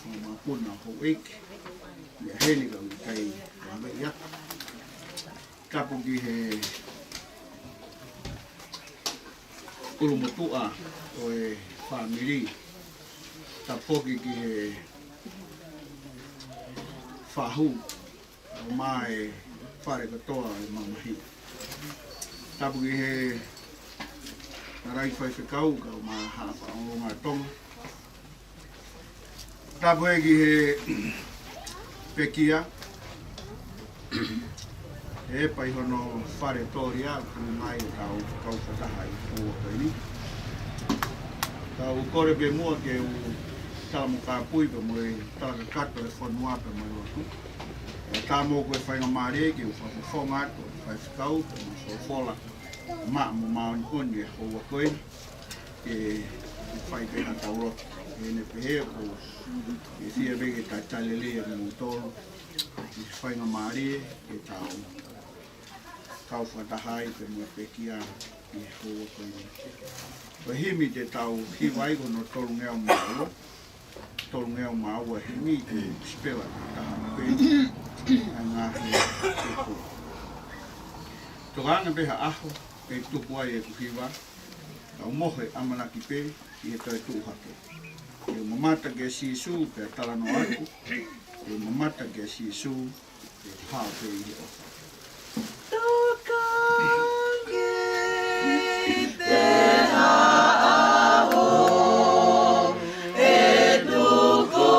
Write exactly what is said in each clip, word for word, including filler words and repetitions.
Mapuna houʻeiki, ia heni ka utai, ua mei ia. Tapu ki he ʻulumotuʻa ʻo e fāmili. Tapu foki ki he fahu, ʻo mai fale kotoa e mamahi. Tapu ki he ngaahi faifekau, kau mai Haʻa Faʻaonga Tonga. Tapu ki he pekia, ʻe pai hono fale tōlia, kumi mai e tau kau fakataha ʻi he houa ko eni. Kau kole pē muʻa ke u tala mo kāpui pē mo e tala kakato e fonua pē mo e lotu. ʻE tā mo ko e faingamālie ke u fakafofonga atu e faifekau pē mo e folofola maʻa mo māʻoniʻoni e houa ko eni. Ke fai pē ha tau lotu. ʻE ne pehē ko e fie pē ke tatali lelei ʻa kimoutolu. Ke faingamālie ke tau kau fakataha ai pē mo e pekia ʻi he houa ko eni. Ko e himi te tau hiva ai ko hono tolungeau mā ua. Tolungeau mā ua himi te sipela taha pē. ʻA e ngaahi ʻeku. Tokanga pē ha ʻaho ʻe tuku ai ʻeku hiva. Kau mohe ʻamanaki pē ʻi he toe tuʻu hake. ʻE u mamata kia Sīsū pea talanoa atu. ʻE u mamata kia Sīsū pea hao pē ʻi he ʻofa. Tokanga pē ha ʻaho ʻe tuku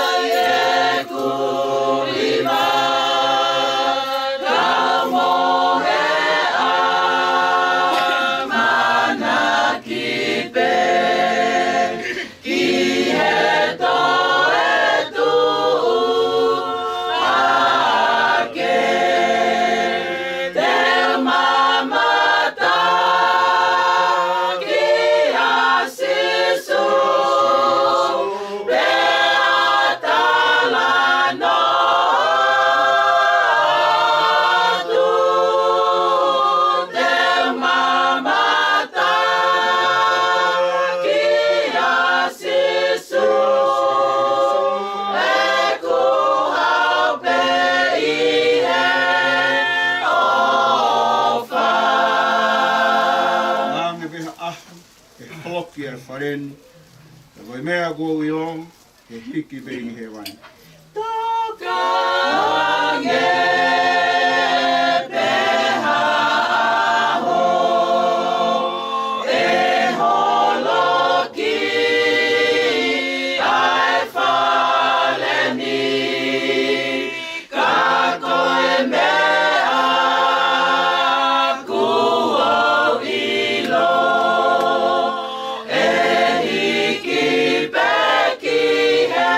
ai ʻeku hiva. Kau mohe ʻamanaki pē ki he toe tuʻu hake. Te u mamata kia Sīsū pea talanoa atu. Te u mamata kia Sīsū, ʻeku hao pē ʻi he ʻofa. Ange pē ha ʻaho ʻe holoki e fale ni, ʻa e meʻa ʻoku ou ʻilo, ʻe hiki pē ʻi hēvani. Tokanga pē ha ʻaho ʻe holoki ʻa e fale ni, ka ko e meʻa ʻoku ou ʻilo, ʻe hiki pē ki hēvani.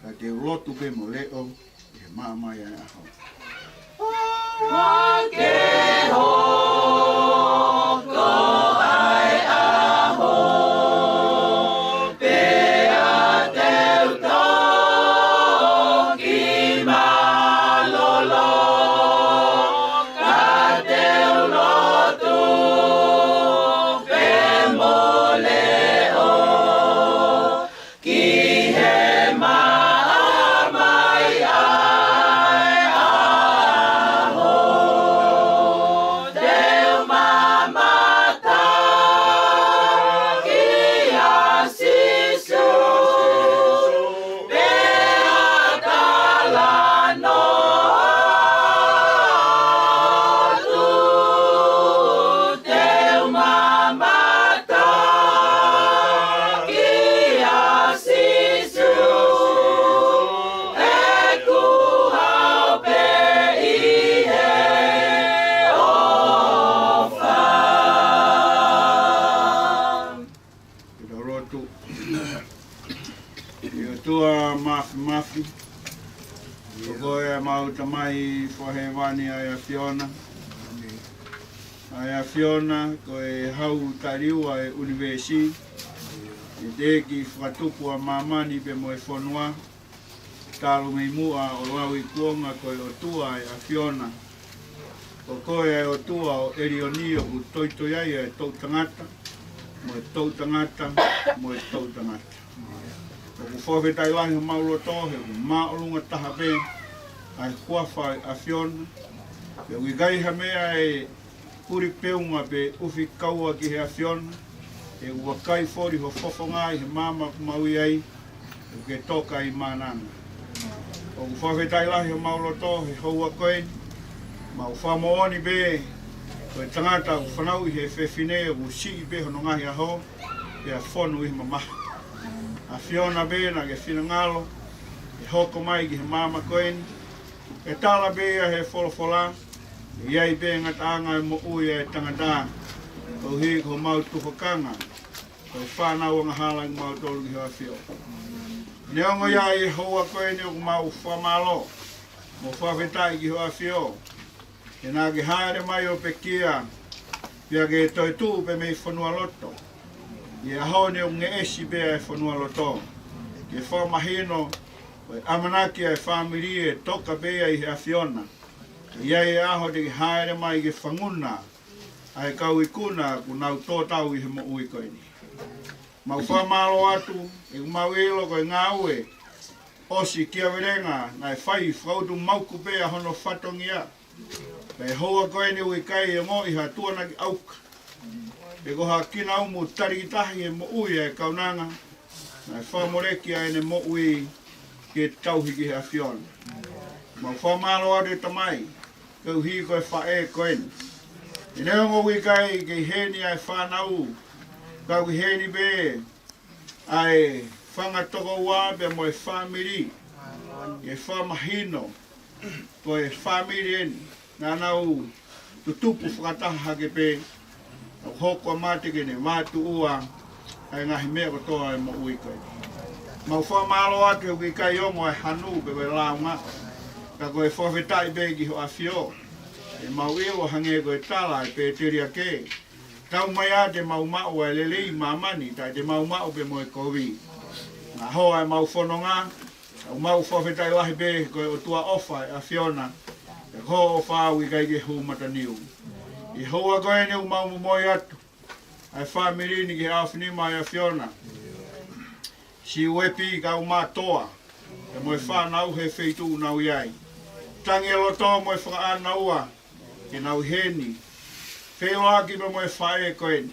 Ka te u lotu pē mo leʻo ʻi he maama ʻo e ʻaho. Ke hoko ʻa e ʻaho, pea te u toki mālōlō, ka te u lotu pē mo leʻo ki he maama ʻi he ʻaho. Te u mamata kia Sīsū, pea talanoa atu. Te u mamata kia Sīsū, ʻeku hao pē ʻi he ʻofa. Ke tau lotu. ʻE ʻOtua Māfimafi, ko koe ʻa ʻemau Tamai Fakahēvani ʻa e ʻAfiona. ʻA e ʻAfiona, ko e Hau Taʻeliua ʻo e ʻunivēsi. ʻE teʻeki fakatupu ʻa māmani pea mo e fonua, talu mei muʻa ʻo lauikuonga, ko e ʻOtua ʻa e ʻAfiona. Ko koe ʻa e ʻOtua ʻo ʻElioni, ʻoku toitoi ai ʻa e toʻutangata, mo e toʻutangata, mo e toʻutangata. ʻOku fakafetaʻi lahi homau loto he ʻoku māʻolunga taha pē ʻa e huafa ʻo e ʻAfiona. Pea ʻoku ʻikai ha meʻa ʻe puli peunga pe ʻufi kaua ki he ʻAfiona, he ʻoku vakai foli ho fofonga ʻi he maama ʻoku mau ʻi ai, ʻoku ke toka ʻi mānanga. ʻOku fakafetaʻi lahi homau loto he houa ko eni, mau fakamoʻoni pē ko e tangata ʻoku fanauʻi he fefine, ʻoku siʻi pē hono ngaahi ʻaho, pea fonu ʻi he mamahi. ʻAfiona pē naʻa ke finangalo ke hoko mai ki he maama ko eni, ʻe tala pē ia he folofola, ʻe ʻi ai pē ngataʻanga ʻi he moʻui ʻa e tangata, koeʻuhi ko homau tufakanga ko e fānau angahala kimautolu ki ho ʻAfio. Neongo ia ʻi he houa ko eni ʻoku mau fakamālō mo fakafetaʻi ki ho ʻAfio, he naʻa ke hāʻele mai ʻo pekia, pea ke toetuʻu pē mei fonualoto. ʻI he ʻaho ni ʻoku ngeʻesi pē ʻa e fonualoto, ke fakamahino ko e ʻamanaki ʻa e fāmili ʻe toka pē ia ʻi he ʻAfiona. ʻE ʻi ai e ʻaho te ke hāʻele mai ke fanguna ʻa e kau ikuna kuo nau tō tau ʻi he moʻui ko eni. Mau fakamālō atu, he ʻoku mau ʻilo ko e ngāue ʻosi kiavelenga naʻe fai fakautu mauku pē ʻa hono fatongia. Pea ʻi he houa ko eni ʻoku ʻikai ongoʻi ha tuʻuaki ʻauka pe ko ha kinaumu talikitahi he moʻui ʻa e kaunanga naʻe fakamoleki ʻa ʻene moʻui ke tauhi ki he ʻAfiona. Mau fakamālō atu ʻe Tamai, koeʻuhi ko e faʻē ko eni. He neongo ʻoku ʻikai kei heni ʻa e fānau, ka ʻoku heni pē ʻa e fanga tokoua pea mo e fāmili, ke fakamahino ko e fāmili eni naʻa nau tutupu fakataha hake pē, ʻo hoko ʻa mate ke ne mātuʻua ʻa e ngaahi meʻa kotoa ʻo e moʻui ko eni. Mau fakamālō atu he ʻoku ʻikai ongo ʻa e hanu pe ko e lāunga, ka ko e fakafetaʻi pē ki ho ʻAfio. ʻE mau ʻilo hangē ko e tala ʻa e pēteliake, taumaiā te mau maʻu ʻa e lelei ʻi māmani, taʻe te mau maʻu pē mo e kovi. Naʻa hoa ʻemau fononga, ʻoku mau fakafetaʻi lahi pē ko e ʻOtua ʻofa ʻa e ʻAfiona, he ko hoʻo ʻofa ʻoku ʻikai ke hū mataniu. ʻI he houa ko eni ʻoku mau momoi atu ʻa e fāmili ni ki he ʻaofinima ʻo e ʻAfiona. Siʻi uepi, kau mātuʻa, pea mo e fānau he feituʻu ʻoku nau ʻi ai. Tangi e loto mo e fakaʻānaua ke nau ʻi heni, feʻiloaki pea mo e faʻē ko eni.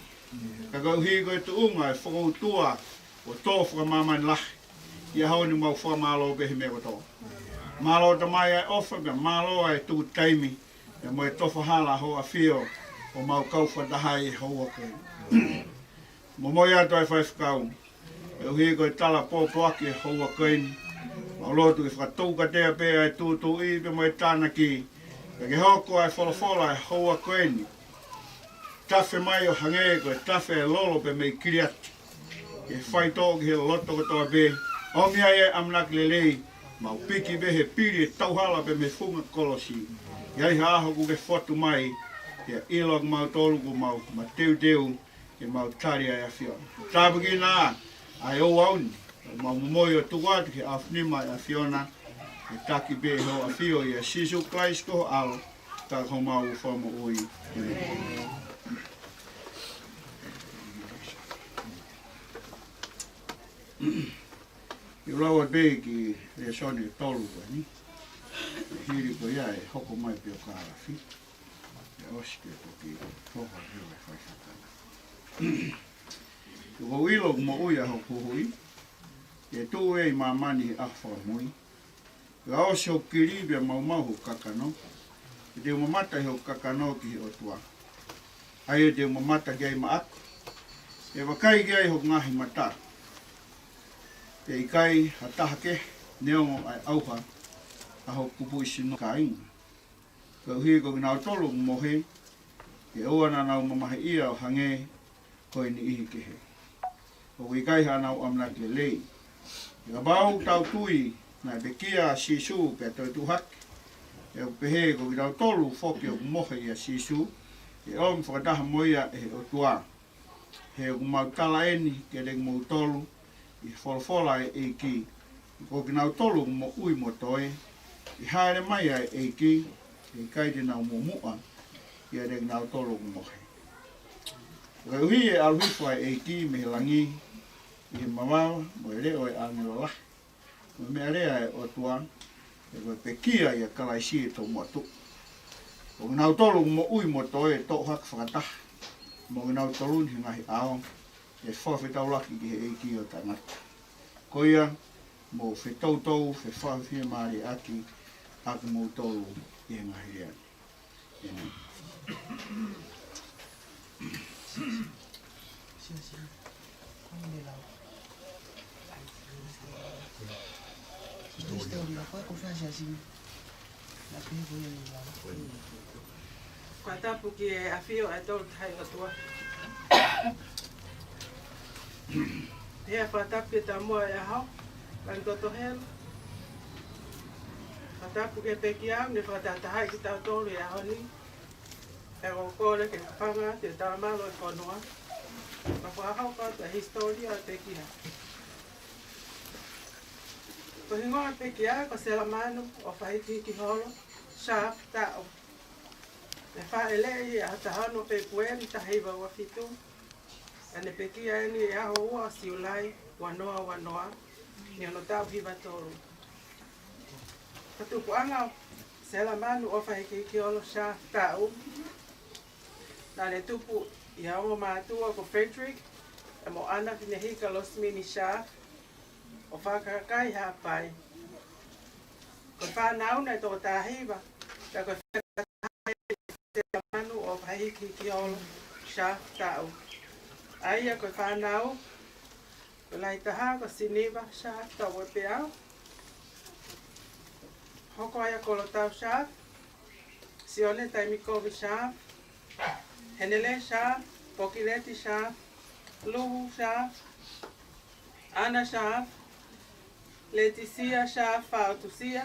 Ka koeʻuhi ko e tuʻunga ʻo e fokoutua ʻo e tō fakamāmani lahi, ʻi he ʻaho ni mau fakamālō pē he meʻa kotoa. Mālō Tamai ʻa e ʻofa, pea mālō ʻa e tuku taimi, pea mo e tofa hala ho ʻAfio, ʻo mau kau fakataha ʻi he houa ko eni. Momoi atu ʻa e faifekau, koeʻuhi ko e tala pōpoaki ʻo e houa ko eni. Mau lotu ke fakatoukatea pē ʻa e tūtuuʻi pea mo e tānaki, pea ke hoko ʻa e folofola ʻo e houa ko eni, tafe mai ʻo hangē ko e tafe ʻa e lolo pē mei Kiliati, ke faitoʻo ki he loto kotoa pē, ʻOmi ai e ʻamanaki lelei, mau piki pē he pili e tauhala pē mei he funga kolosi. ʻI ai ha ʻaho kuo ke fotu mai, pea ʻilo ʻa kimautolu kuo mau mateuteu, ke mau tali ʻa e ʻAfiona. Tāpuekina ʻa e ouau ni, mau momoi ʻo tuku atu ki he ʻaofinima ʻa e ʻAfiona, ʻe taki pē ʻe hoʻo ʻAfio ʻia Sīsū Kalaisi ko ho ʻAlo, ka ko homau Fakamoʻui. ʻĒmeni. ʻIo, lau atu pē ki he lēsoni ʻe tolu ko eni. Hili ko ia ʻe hoko mai pē ʻo kālafi. ʻE ʻosi ke toki hoko ʻa e faifakana. Kuo u ʻilo ʻoku moʻui ʻa hoku huhuʻi, ʻe tuʻu ʻi māmani he ʻaho fakamui. Kuo ʻosi hoku kili pea maumau hoku kakano. ʻE te u mamata ʻi hoku kakano ki he ʻOtua, ʻa ia te u mamata ki ai maʻaku. ʻE vakai ki ai hoku ngaahi mata, ʻe ʻikai ha taha kehe, neongo ʻa e ʻauha ʻa hoku kupuʻi sino kāinga. Koeʻuhi ko kinautolu ʻoku mohe, ʻe ʻoua naʻa nau mamahiʻia ʻo hangē ko e niʻihi kehe, ʻoku ʻikai haʻanau ʻamanaki lelei. He kapau ʻoku tau tui naʻe pekia ʻa Sīsū pea toetuʻu hake, ʻe ʻoku pehē ko kinautolu foki ʻoku mohe ʻia Sīsū, ʻe ʻomi fakataha mo ia ʻe he ʻOtua. He ʻoku mau tala eni kiate kimoutolu ʻi he folofola ʻa e ʻEiki, ko kinautolu ʻoku moʻui mo toe, ʻe hāʻele mai ʻa e ʻEiki, ʻe ʻikai te nau muʻomuʻa kiate kinautolu ʻoku mohe. Koeʻuhi ʻe ʻalu hifo ʻa e ʻEiki mei he langi ʻi he mavava mo e leʻo ʻo e ʻāngelo lahi, mo e meʻalea ʻa e ʻOtua, he ko e pekia ʻia Kalaisi ʻe tomuʻa tuʻu. Ko kinautolu ʻoku moʻui mo toe ʻe toʻo hake fakataha mo kinautolu ni he ngaahi ʻao, ʻe fakafetaulaki ki he ʻEiki ʻo taʻengata. Ko ia, mou fetoutou fefakafiemālieʻaki ʻa kimoutolu ʻi he ngaahi lea ni. ʻĒmeni. Fakatapu ki he ʻAfio ʻa e Tolu Tahaʻi ʻOtua. Pea fakatapu ki he taumuʻa ʻo e ʻaho, Kalani Toto Helu. Fakatapu ki he pekia ʻoku ne fakatahatahaʻi kitautolu he ʻaho ni. Pea ʻoku ou kole ke hūfanga atu e talamalu ʻo e fonua, mo fakahoko atu e hisitōlia ʻo e pekia. Ko e hingoa ʻo e pekia ko Selamanu ʻOfahikihikiholo Sharf Taʻu. Ne faʻeleʻi ʻi he ʻaho taha ono Fēpueli taha hiva ua fitu. Pea ne pekia eni ʻi he ʻaho ua ʻo Siulai ua noa ua noa, ʻi hono taʻu hiva tolu. Ko e tupuʻanga ʻo Selamanu ʻOfahikihikiholo Sharf Taʻu, naʻa ne tupu ʻi he ongo mātuʻa ko Frederick pea mo ʻAna Finehika Losimini Sharf ʻo Fakakakai, Haʻapai. Ko e fānau naʻe toko taha hiva, pea ko e fānau ʻo Selamanu ʻOfahikihikiholo Sharf Taʻu. ʻA ia ko e fānau, ko e lahi taha ko Siniva Sharf Taʻuepeau, hoko ai ʻa Kolotau Sharf, Sione Taimikovi Sharf, Henele Sharf, Pokileti Sharf, Luhu Sharf, ʻAna Sharf, Letisia Sharf Faʻotusia,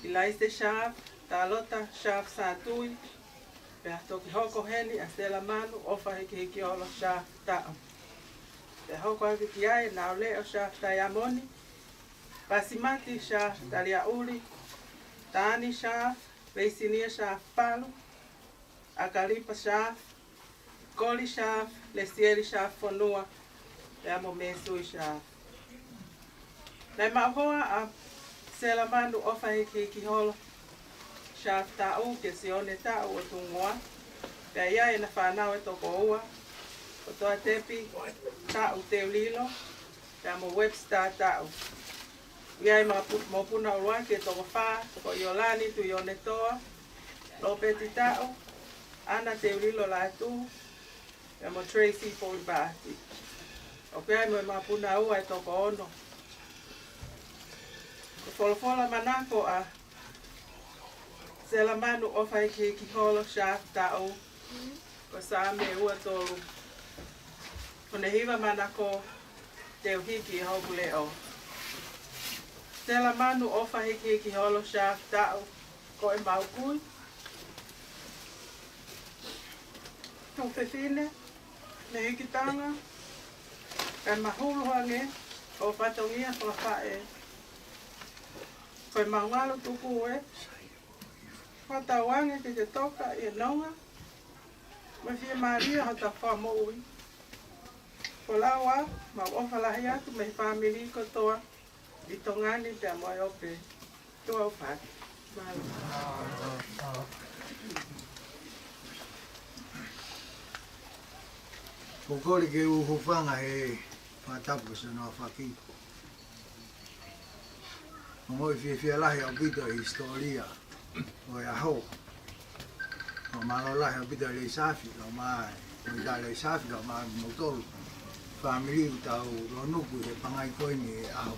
ʻIlaise Sharf, Talota Sharf Satui, pea toki hoko heni ʻa Selamanu ʻOfahikihikiholo Sharf Taʻu. Pea hoko atu ki ai ʻenau leʻo Sharf Taiamoni, Pasimati Sharf Taliaʻuli, Tani Sharf, Veisinia Sharf Palu, ʻAkalipa Sharf, Koli Sharf, Lesieli Sharf Fonua, pea mo Mēsui Sharf. Naʻe maʻu hoa ʻa Selamanu ʻOfahikihikiholo Sharf Taʻu kia Sione Taʻu ʻo Tungoa, pea ʻi ai ʻena fānau ʻe toko ua, ko Toatepi Taʻu Teulilo, pea mo Webster Taʻu. ʻI ai mo pu-, mokopuna ʻuluaki ʻe toko fā, ko ʻIolani Tuʻionetoa, Lopeti Taʻu, ʻAna Teulilo Lātū, pea mo Tracy Poipati. ʻOku ʻi ai mo e mokopuna ua ʻe toko ono. Ko e folofola manako ʻa Selamanu ʻOfahikihikiholo Sharf Taʻu, ko Saame ua tolu. Ko ʻene hiva manako: Te u hiki ʻi hoku leʻo. Tela manu ʻofa hikihiki holo, Siafu taʻu ko ʻemau kui. Tuofefine mei Hikitanga, kae mahulu ange ʻo fatongia fakafaʻē. Ko ʻemau ngalo tuku ē, fakatauange ke ke toka ʻi he nonga mo e fiemālie hota fakamoʻui. Ko lau ā, mau ʻofa lahi atu mei he fāmili kotoa ʻi Tonga ni pea mo e ope. Tuʻa ʻofa atu. Mālō. Ko e kole ke u hūfanga he fakatapu ko Senoa Faki. Ongoʻi fiefia lahi ʻaupito ʻi he hisitōlia ʻo e ʻaho. Fakamālō lahi ʻaupito ʻa Leisaafi, kae ʻumaʻā, mo e tā Leisaafi, kae ʻumaʻā kimoutolu fāmili ʻoku tau lōnuku he pangai ko eni he ʻaho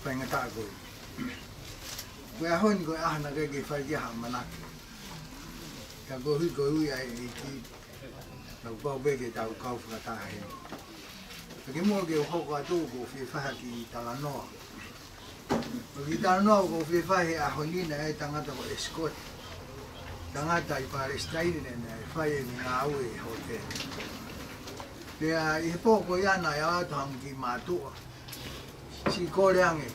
faingataʻa ko eni. Ko e ʻaho ni ko e ʻaho naʻe ʻikai ke fai ki ai ha ʻamanaki. Ka koeʻuhi ko e ui ʻa e ʻEiki, kuo pau pē ke tau kau fakataha heni. Ka kimuʻa ke u hoko atu, ʻoku ou fie fai ha kiʻi talanoa. Ko e kiʻi talanoa ʻoku ou fie fai he ʻaho ni, naʻe ʻi ai e tangata ko Esikoti. Tangata ʻi Palesitaine, naʻe fai ʻene ngāue ʻi he hōtele. Pea ʻi he pō ko ia naʻe ʻalu atu ha kiʻi mātuʻa. Siʻi kole ange,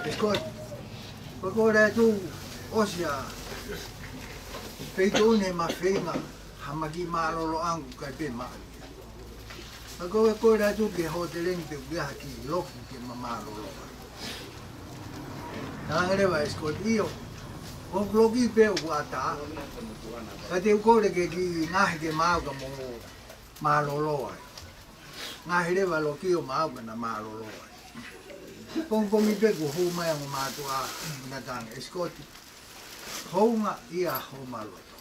Esikoti, ko e kole atu, ʻosi ʻa e feituʻu ni ʻema feinga, ha ma kiʻi mālōlō ange kae pē maʻu. Ka ko e kole atu ki he hōtele ni pe ʻoku ʻi ai ha kiʻi loki ke ma mālōlō ai. Talaange leva ʻe Esikoti, ʻio, ko e loki pē ʻoku ʻatā, ka te u kole ke kiʻi ngaohi ke ma ō ka mo mālōlō ai. Ngaohi leva loki ʻo ma ō ka na mālōlō ai. Pongipongi pē kuo hū mai ʻa e ongo mātuʻa, na talaange, Esikoti, hounga ia ho ma loto.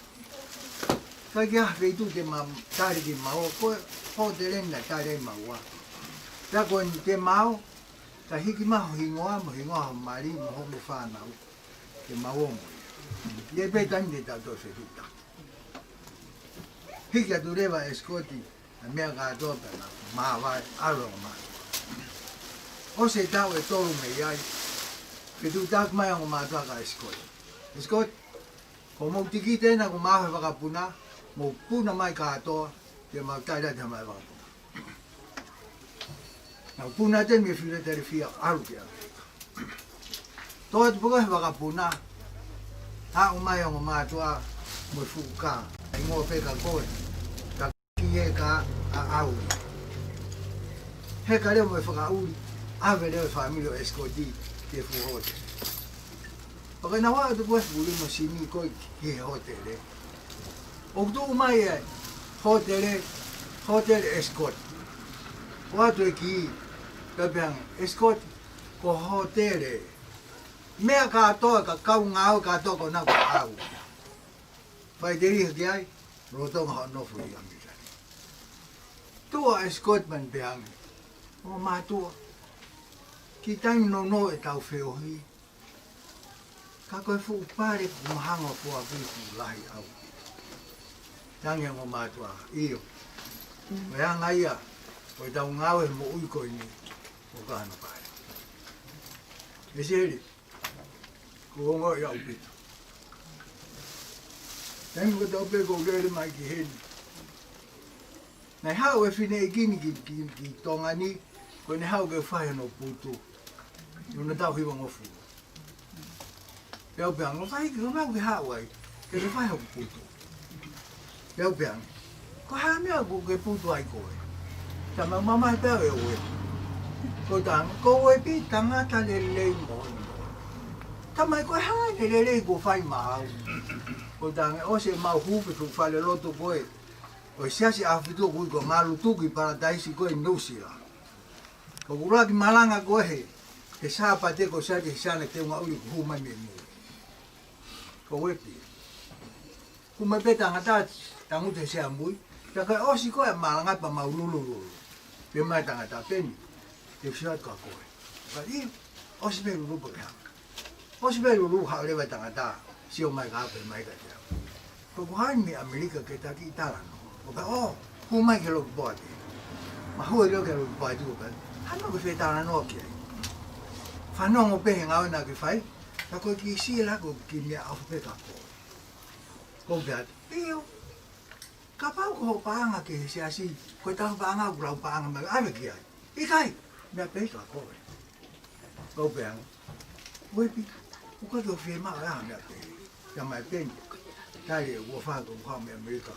ʻIkai ke ʻi ai ha feituʻu te ma tali ke ma ō, ko e hōtele ni naʻe tali ai maua. Pea ko eni te ma ō, ka hiki mai ho hingoa, mo e hingoa ho mali, mo hoʻomo fānau, ke ma ō mo ia. ʻI ai pē taimi te tau toe fetuʻutaki. Hiki atu leva ʻe Esikoti ʻa e meʻa kātoa pea na māvae ʻalu ʻa e ongo mātuʻa. ʻOsi e taʻu ʻe tolu mei ai, fetuʻutaki mai ʻa e ongo mātuʻa kia Esikoti. Esikoti, ko hoʻomou tikite ena kuo mau ʻave he vakapuna, mou puna mai kātoa, te mau tali atu mai e vakapuna. Nau puna atu mei Filatelifia ʻalu ki ʻAmelika. Tō atu pē ko ē he vakapuna, haʻu mai ʻa e ongo mātuʻa mo e fuʻu kā, ʻa e hingoa pē kia koe, ka ki he kā ʻaʻau. Heka leva mo e fakaʻuli, ʻave leva e fāmili ʻo Esikoti ki he fuʻu hōtele. Pea ka nau ʻalu atu ko ē he fuʻu limo sini ko ē ki he hōtele, ʻoku tuʻu mai e hōtele, Hōtele Esikoti. ʻOatu e kī, pea pehē ange, Esikoti, ko e hōtele. Meʻa kātoa, ka kau ngāue kātoa ko ena ko ʻaʻau. Faʻiteliha ki ai, lolotonga hoʻo nofo ʻi ʻAmelika. Tuʻu ʻa Esikoti pea ne pehē ange, ongo mātuʻa, kiʻi taimi nounou ʻetau feohi, ka ko e fuʻu pale kuo ma hanga ʻo foaki kuo lahi ʻaupito. Talaange ʻe he ongo mātuʻa, ʻio. Ko e anga ia ʻo ʻetau ngāue he moʻui ko eni, ʻoku ʻi ai hano pale. ʻE Seli, ʻoku ou ongoʻi ʻaupito. Taimi kotoa pē ʻoku ou lele mai ki heni, naʻe haʻu e fineʻeiki ni ki, ki, ki Tonga ni, ko ʻene haʻu ke fai hono putu. ʻI hono taʻu hivangofulu. Pea u pehē ange, ʻoku fai ki, ʻoku mau ke haʻu ai, ke ke fai hoku putu. Pea u pehē ange, ko e hā e meʻa ʻoku ke putu ai koe? Tala mai, mamahi pē au ʻe uepi. Ko u talaange, ko uepi tangata lelei moʻoni. Tala mai, ko e hā ʻene lelei kuo fai maʻau? Ko u talaange, ʻosi ʻemau hū pē ki he falelotu ko ē ʻo e Siasi ʻAhofitu ʻoku ui ko Ngalutuki Palataisi ko ē ʻi Nuʻusila. Ko ʻeku ʻuluaki malanga ko ē he, he Sāpate ko Siate he siana Teungaʻuli kuo hū mai mei muli. Ko uepi. Hū mai pē tangata, tangutu he sea mui. Pea ka ʻosi ko ē malanga pea mau lulululu. Pehē mai tangata, Peni, te u sio atu kia koe. Ka ʻi, ʻosi pē lulu pea ke hanga. ʻOsi pē lulu haʻu leva e tangata, sio mai ka pehē mai kiate au, ko ʻeku haʻu mei ʻAmelika ke taki talanoa. ʻO ka ʻo, hū mai ki he loki poate. Ma hū ʻo leo ki he loki poate ʻo ka, Hano ke fetalanoa ki ai. Fanongo pē he ngāue naʻa ke fai, ka ko e kiʻi sila ko e kiʻi meʻa ʻofa pē ka ko. Ko pea, ʻio. Kapau ko hoʻo paʻanga ki he siasi, ko ʻetau paʻanga ʻoku lau paʻanga mai, ʻave ki ai. ʻIkai, meʻa pē ka ko. Ko pea, uepi, ʻoku ʻikai ke u fiemaʻu ʻa e meʻa pē. Ka mai peni, tali e ua fā ko ha meʻa Amerika.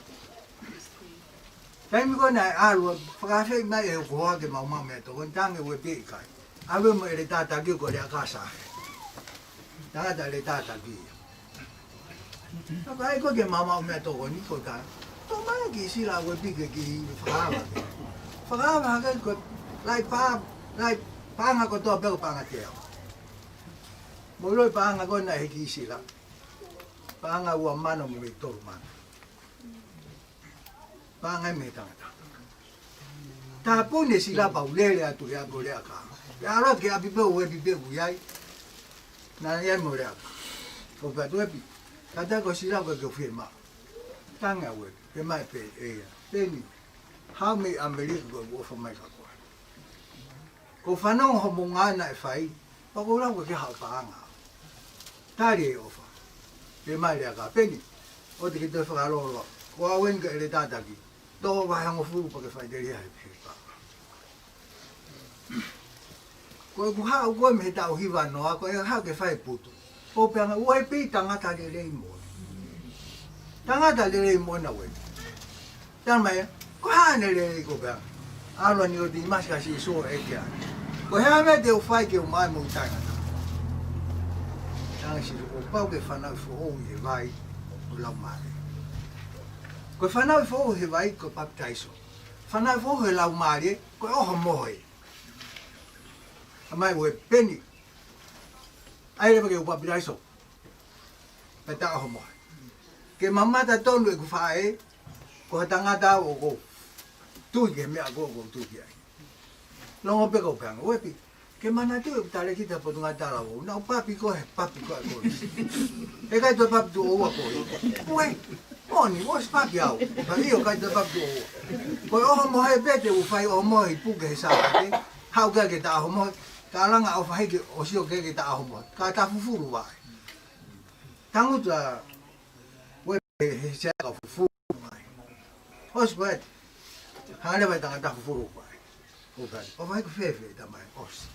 Taimi ko ē naʻe ʻalu, fakaafeʻi mai ʻe hoku hoa ke mau maʻu meʻatokoni, tangi uepi ʻikai. ʻAlu mo e ʻeletā taki ko Leakasa. Tangata ʻeletā taki. Ka ʻai ko ē ke mau maʻu meʻatokoni ko tā. Tō mai kiʻi sila uepi ke kiʻi fakaava. Fakaava hake ko e laʻi pā, laʻi paʻanga kotoa pē ko e paʻanga teau. Mo ʻilo e paʻanga ko ē naʻe he kiʻi sila. Paʻanga ua mano mo e tolu mano. Paʻanga mei he tangata. Tāpuni e sila pea u lele atu he ako Leakā. Pea ʻalu atu ki ʻapi pē uepi pē ʻoku ʻi ai. Naʻe ʻi ai mo Leakā. Ko pea uepi. Kātaki ko e sila ko ē ke u fiemaʻu. Tangi uepi. Pea mai pē ʻe ia. Peni. Haʻu mei ʻAmelika ko e ʻofa mai ka ko e. Ko e fanongo hoʻomou ngāue naʻe fai, pea ko e lau ko e ke haʻu paʻanga. Tali e ʻofa. Pea mai Leakā peni, ʻoua te ke toe fakalōloa. Ko au eni ka ʻeletā taki. Tō vahe hongofulu pea ke faʻiteliha he pepa. Ko ʻeku haʻu ko ē mei he taʻu hiva noa, ko e haʻu ke fai putu. Ko pea ngā uepi tangata lelei mo. Tangata lelei mo na uepi. Tala mai, ko e hā ʻene lelei ko pea. ʻAlu ʻa Nikotimi ka Sīsū ʻeke ai. Ko e hā e meʻa te u fai ke u maʻu mo e tangata. Tala Sīsū, kuo pau ke fanauʻi foʻou ʻi he vai mo e Laumālie. Ko e fanauʻi foʻou he vai ko e papitaiso. Fanauʻi foʻou he Laumālie ko e ʻohomohe. Amai uepi peni. ʻAi leva ke u papitaiso. Pea ta ʻohomohe. Ke mamata tonu ʻeku faʻē, ko ha tangata au ʻoku ou tui ki he meʻa ko ē ʻoku ou tui ki ai. Longo pē ko pea ngā uepi. Ke manatuʻi ʻeku talēkita Potungāue Talavou. Naʻa ku papi koe he papi ko ē ko ē. ʻE ʻikai toe papi tuʻo ua koe. Uē, moʻoni, ʻosi papi au. Ka ʻio ʻikai toe papi tuʻo ua. Ko e ʻohomohe pē te u fai ʻohomohe ʻi puke he Sāpate. Haʻu ki ai ke ta ʻohomohe. Ka langa ʻo fai ke ʻosi ʻo ke ke ta ʻohomohe. Ka ta fufulu vai. Tangutu ʻa uepi he, he sea ka fufulu mai. ʻOsi ko ē. Hale vai tangata fufulu mai. ʻO fai, ʻo fai ko fēfē ta mai. ʻOsi.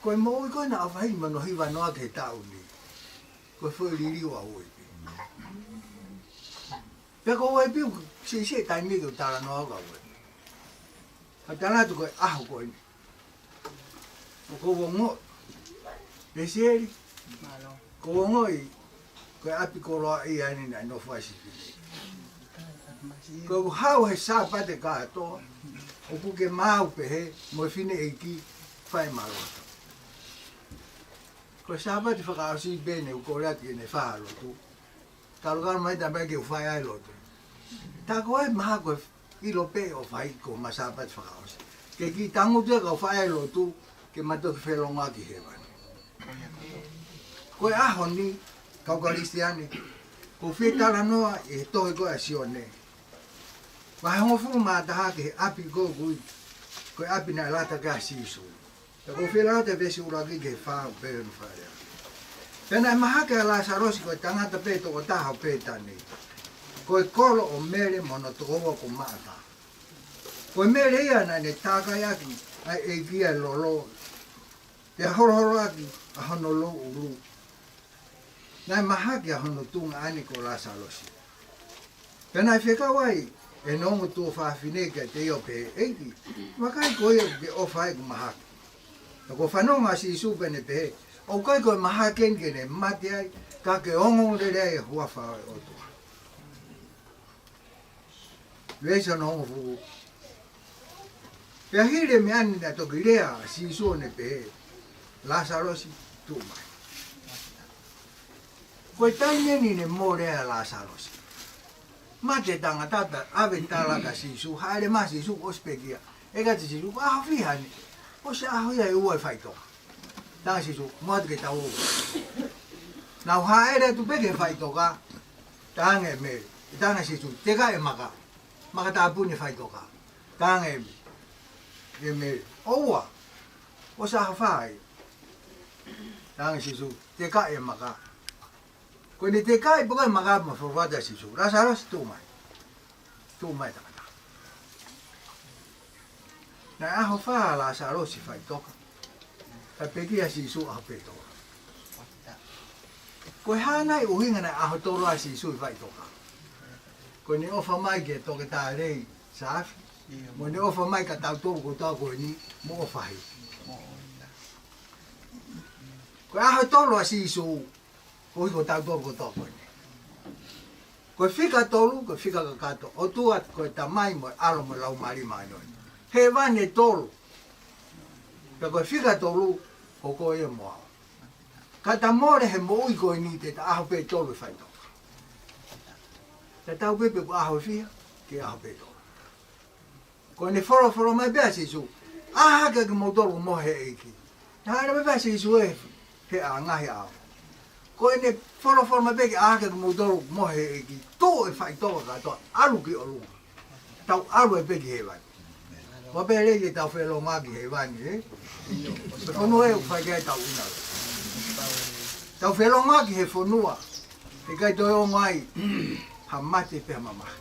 Ko e moʻui ko ē naʻa fai mano hiva noa ki he taʻu ni. Ko e foʻi liliu ʻa uepi. Pea ko uepi, siʻisiʻi e taimi ke u talanoa ka uepi. Ka tala atu ko e ʻaho ko eni. ʻOku ou ongoʻi. Lesieli. Mālō. ʻOku ou ongoʻi. Ko e ʻapi koloaʻia eni naʻe nofo ai siʻi fefine. Ko ʻeku haʻu he Sāpate kātoa. ʻOku ke maau pehē mo e fineʻeiki fai mālō. Ko e Sāpate fakaʻosi pē ne u kole atu ke ne fai ha lotu. Kalokalo mai ta mai ke u fai ai lotu. Ta ko e maha ko e ʻilo pē ʻo fai ko ma Sāpate fakaʻosi. Ke kiʻi tangutu ē ka u fai ai lotu, ke ma toki felongoaki hēvani. Ko e ʻaho ni, kau Kalisitiane, ʻoku ou fie talanoa ʻi he tohi ko ē ʻa Sione. Vahe hongofulu mā taha ki he ʻapi ko ē ʻoku ui, ko e ʻapi naʻe lata ki ai ʻa Sīsū. Pea ʻoku ou fie lau atu e veesi ʻuluaki ki he fā ʻo pehē ʻe Fale. Pea naʻe mahaki ʻa Lāsalosi ko e tangata pē tokotaha ʻo Pētani. Ko e kolo ʻo Mele mo hono tokoua ko Maʻata. Ko e Mele ia naʻa ne tākai ʻaki ʻa e ʻEiki ʻa e lolo. Pea holoholo ʻaki ʻa hono louʻulu. Naʻe mahaki ʻa hono tuongaʻane ko Lāsalosi. Pea naʻe fekau ai ʻene ongo tuofāfine kiate ia ʻo pehē, ʻEiki, vakai ko ia ʻoku ke ʻofa ai ʻoku mahaki. Pea kuo fanongo ʻa Sīsū pea ne pehē, ʻOku ʻikai ko e mahaki eni ke ne mate ai, ka ke ongoongolelei ai e huafa ʻo e ʻOtua. Veesi hono hongofulu. Pea hili e meʻa ni naʻe toki lea ʻa Sīsū ʻo ne pehē, Lāsalosi, tuʻu mai. Ko e taimi eni ne mole ai ʻa Lāsalosi. Mate tangata pea ʻave tala kia Sīsū, hāʻele mai ʻa Sīsū ʻosi pekia. ʻEka atu ʻa Sīsū, ko e ʻaho fiha eni. ʻOsi ʻaho ia ʻe ua e faʻitoka. Tala ʻe Sīsū, mou ō atu ke tau ō. Nau hāʻele atu pē ki he faʻitoka. Tala ange ʻe Mele, tala ange ʻe Sīsū, teka e maka. Maka tāpuni e faʻitoka. Tala ange ʻe Mele, ʻIo Mele, ʻoua, ʻosi ʻaho fā ia. Talaange ʻe Sīsū, tekaʻi e maka. Ko ʻene tekaʻi pē ko ē e maka mo folofola atu ʻa Sīsū, Lāsalosi tuʻu mai. Tuʻu mai tangata. Naʻe ʻaho fā ʻa Lāsalosi faʻitoka. Kae pekia ʻe Sīsū ʻaho pē tolu. Ko e hā nai ʻuhinga naʻe ʻaho tolu ai ʻa Sīsū ʻi faʻitoka? Ko ʻene ʻofa mai ki he toketā lelei Saafi, mo ʻene ʻofa mai kia tautolu kotoa ko eni mo ʻofa hē. Ko e ʻaho tolu ʻa Sīsū, koeʻuhi ko tautolu kotoa ko eni. Ko e fika tolu, ko e fika kakato, ʻOtua, ko e Tamai mo e ʻAlo mo e Laumālie Māʻoniʻoni. Hēvani ʻe tolu. Pea ko e fika tolu, ko koe mo au. Ka ta mole he moʻui ko eni te ta ʻaho pē tolu ʻi faʻitoka. Ta tau pē pe ko e ʻaho ʻe fiha, ke ʻaho pē tolu. Ko ʻene folofola mai pē ʻa Sīsū, ʻā hake kimoutolu ʻo mohe he ʻEiki. Naʻe ʻalu mai pē ʻa Sīsū ē, he ʻā ngaahi ʻao. Ko ʻene folofola mai pē ke ʻā hake kimoutolu ʻo mohe he ʻEiki, tuʻu e faʻitoka kātoa, ʻalu ki ʻolunga. Tau ʻalu ai pē ki hēvani. Ua pē lelei ke tau felōngoaki ki hēvani, ē? Ko e fonua ē ʻoku fai ki ai ʻetau ʻuhinga. Tau felōngoaki he fonua ʻe ʻikai toe ongo ai ha mate pe ha mamahi.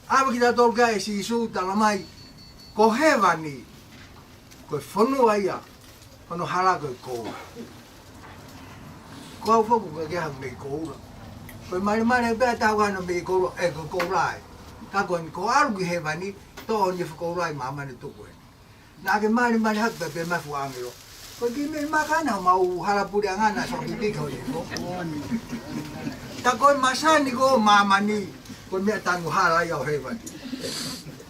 ʻAve kitautolu ki ai ʻe Sīsū, tala mai, ko hēvani, ko e fonua ia, hono hala ko e koula. Ko au foki ʻoku ʻikai ke u ʻi ai ha meʻi koula. Ko e malimali pē ʻa e taha ʻoku ʻi ai hano meʻi koula, ē, ko e koula ē. Ka ko eni, ko e ʻalu ki hēvani, toʻo eni e fuʻu koula ʻi māmani ʻo tuku eni. Naʻa ke malimali hake pē, pehē mai e fuʻu ʻāngelo, ko e kiʻi meʻi maka ena ʻoku mau hala puleʻanga naʻe fakapipiki ho hifo. Ta ko e masani ko ē ʻo māmani, ko e meʻa tanu hala ia ʻo hēvani.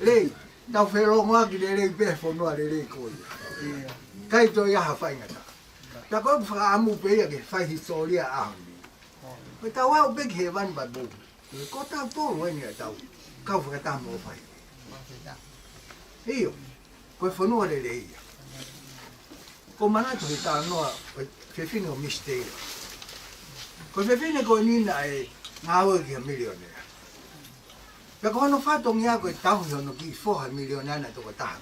Lei, tau felōngoaki lelei pē he fonua lelei ko ia. ʻIkai toe ʻi ai ha faingataʻa. Ta ko ʻeku fakaʻamu pē ia ke fai hisitōlia ʻaho ni. Ko ʻetau aʻu pē ki hēvani pea boom. Ko tautolu eni ʻa ʻetau kau fakataha mo fai. ʻIo, ko e fonua lelei ia. ʻOku ou manatu he talanoa ʻo e fefine ko Misi Teila. Ko e fefine ko eni naʻe ngāue ki ha milionea. Pea ko hono fatongia ko e tauhi hono kiʻi foha milionea naʻe tokotaha.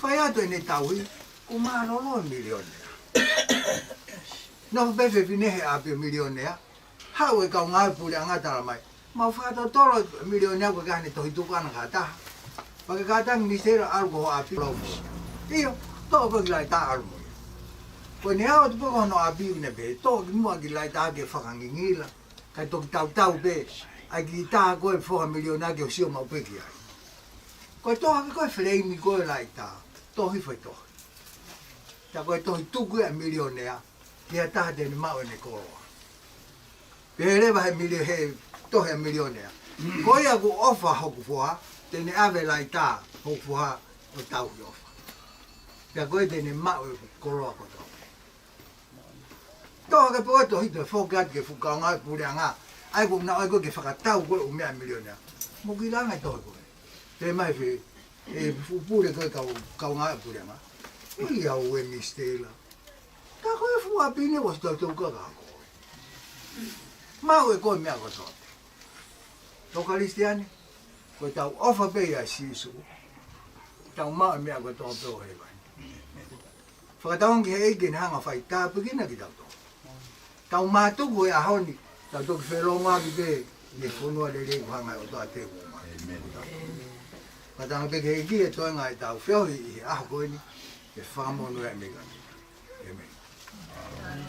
Fai atu ʻene tauhi, kuo mālōlō e milionea. Nofo pē fefine he ʻapi ʻo e milionea. Haʻu e kau ngāue puleʻanga, tala mai, mau fakatotolo e milionea, ʻoku ʻikai haʻane tohi tuku ʻana ki ha taha. Pea ke kātaki Misi Teila ʻo ʻalu ki ho ʻapi ʻo lau foha. ʻIo, toʻo pē e kiʻi laitā ʻalu mo ia. Ko ʻene aʻu atu pē ki hono ʻapi ʻoku ne pehē, toʻo kimuʻa e kiʻi laitā ke fakangingila, kae toki tautau pē ʻa e kiʻi tā ko ē e foha milionea ke u sio maʻu pē ki ai. Ko e toʻo hake ko ē e feleimi ko ē e laitā, tohi foʻi tohi. Ta ko e tohi tuku ia ʻa e milionea ki ha taha te ne maʻu ʻene koloa. Pehē leva he milio-, he tohi ʻa e milionea, ko ia ʻoku ʻofa hoku foha, te ne ʻave e laitā hoku foha ʻo tauhi ʻofa. Pea ko ia te ne maʻu e koloa kotoa. Toʻo hake pē e tohi, toe foki atu ki he fuʻu kau ngāue puleʻanga, ʻa ia ʻoku na ʻai ko ē ke fakatau ko ē e ʻū meʻa ʻa e milionea. Mou kiʻi lau ange e tohi ko ē. Pehē mai e fuʻu pule ko ē e kau, kau ngāue puleʻanga, ʻio ʻe Misi Teila, ka ko e fuʻu ʻapi ni ʻoku ʻosi toutou kaka ko ē. Maʻu ʻe koe e meʻa kotoa pē. Tau Kalisitiane, ko ʻetau ʻofa pē ʻia Sīsū, tau maʻu e meʻa kotoa pē ʻo hēvani. Fakatauange ki he ʻEiki ke ne hanga ʻo fai tāpuekina kitautolu. Tau mātuku he ʻaho ni, tau toki felōngoaki pē ʻi he fonua lelei ʻoku hanga ʻe he ʻOtua ʻo teuʻi mai. ʻĒmeni. Fakatauange pē ki he ʻEiki e toenga ʻetau feohi ʻi he ʻaho ko eni, ke fakamonūʻia e meʻa ko eni. ʻĒmeni.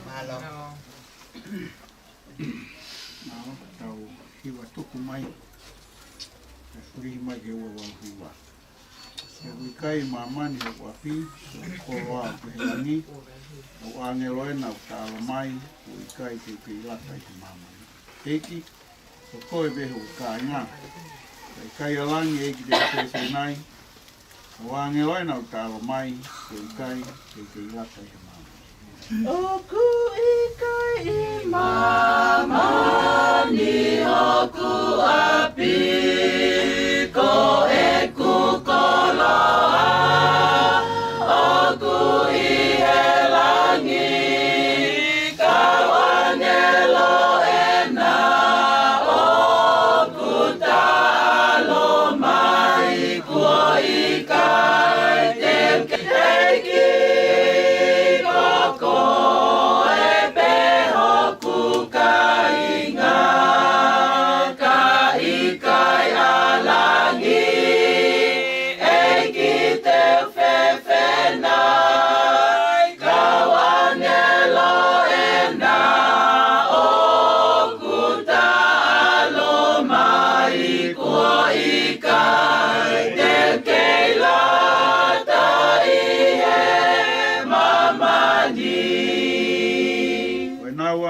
Mālō. Mālō, tau hiva tuku mai. Tau fulihi mai ki he ua valu hiva. He ʻoku ʻikai ʻi māmani hoku ʻapi, ko hoku koloa ʻoku ʻi he langi, hoku ʻāngelo ena ʻoku taʻalo mai, ʻoku ʻikai te u kei lata ʻi he māmani. ʻEiki, ko koe pē hoku kāinga. Ka ʻikai ʻa langi, ʻEiki, te u fēfē nai, hoku ʻāngelo ena ʻoku taʻalo mai, ʻoku ʻikai te u kei lata ʻi he māmani. ʻOku ʻikai ʻi māmani hoku ʻapi, ko ʻeku koloa ʻoku ʻi he langi, ka hoku ʻāngelo ena ʻoku taʻalo mai, kuo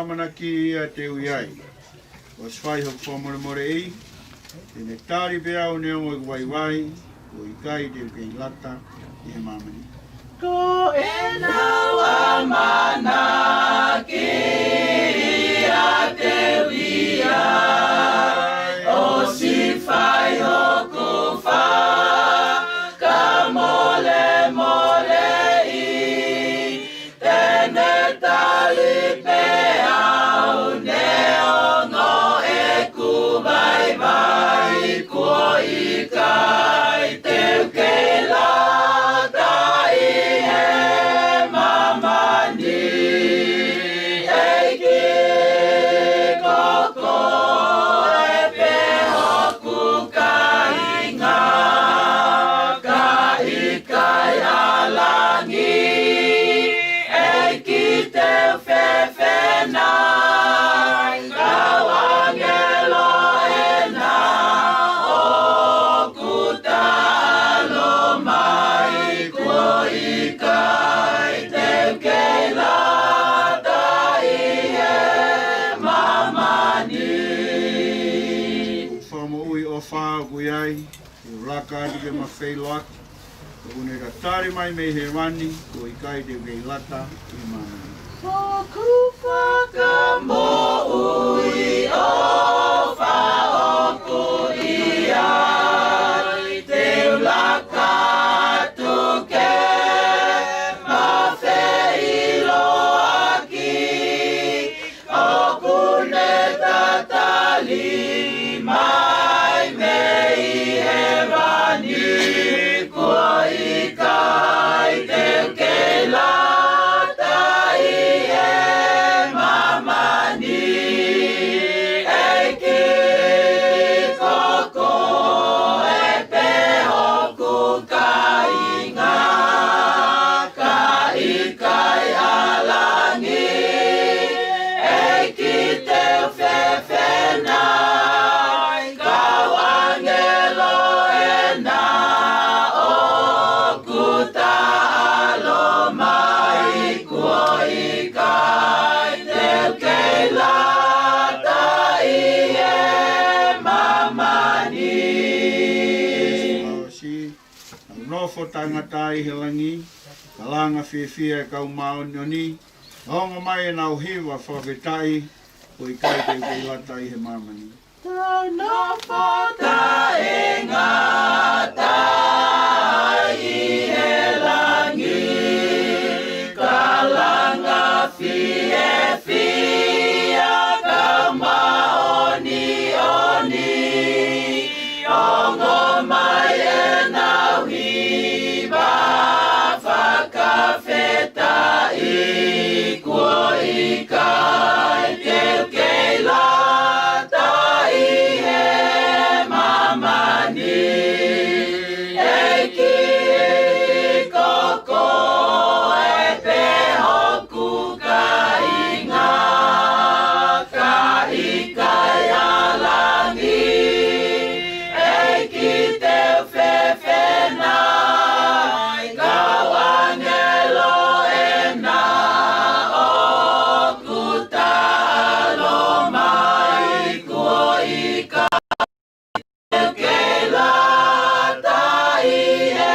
ʻamanaki ia te u ʻi ai. ʻOsi fai hoku fakamolemoleʻi, te ne tali pē au neongo ʻeku vaivai, ʻo ʻikai te u kei lata ʻi he māmani. Ko ʻenau ʻamanaki ia te u ʻi ai, ʻosi fai hoku fakamolemoleʻi, te ne tali pē au neongo ʻeku vaivai, kuo ʻikai te u kei lata ʻi he māmani. ʻEiki, ko koe pē hoku kāinga, ka ʻikai ʻa langi, ʻEiki, te u fefenai, kau ʻāngelo ena ʻoku taʻalo mai, kuo ʻikai te u kei lata ʻi he māmani. Fakamoʻui ʻofa ʻoku ʻi ai, te u laka atu ke ma feʻiloaki, ʻoku ne tatali mai mei hēvani, kuo ʻikai te u kei lata ʻi māmani. Hoku fakamoʻui ʻofa ʻoku ʻi ai, te u laka atu ke ma feʻiloaki, ʻoku ne tatali mai mei hēvani, kuo ʻikai te u kei lata ʻi he māmani. ʻEiki, ko koe pē hoku kāinga, ka ʻikai ʻa langi, ʻEiki, te u fefenai, kau ʻāngelo ena ʻoku taʻalo mai, kuo ʻikai te u kei lata ʻi he māmani. Nau nofo taʻengata ʻi he langi, kalanga fiefia e kau māʻoniʻoni, ongo mai ʻenau hiva fakafetaʻi, kuo ʻikai te u kei lata ʻi he māmani. Tau nofo taʻengata ʻi he langi, kalanga fiefia kau māʻoniʻoni, ongo mai ʻenau hiva fakafetaʻi, kuo ʻikai te u kei lata ʻi he māmani. ʻEiki, ko koe pē hoku kāinga, ka ʻikai ʻa langi, ʻEiki, te u fefenai, kau ʻāngelo ena ʻoku taʻalo mai, kuo ʻikai te u kei lata ʻi he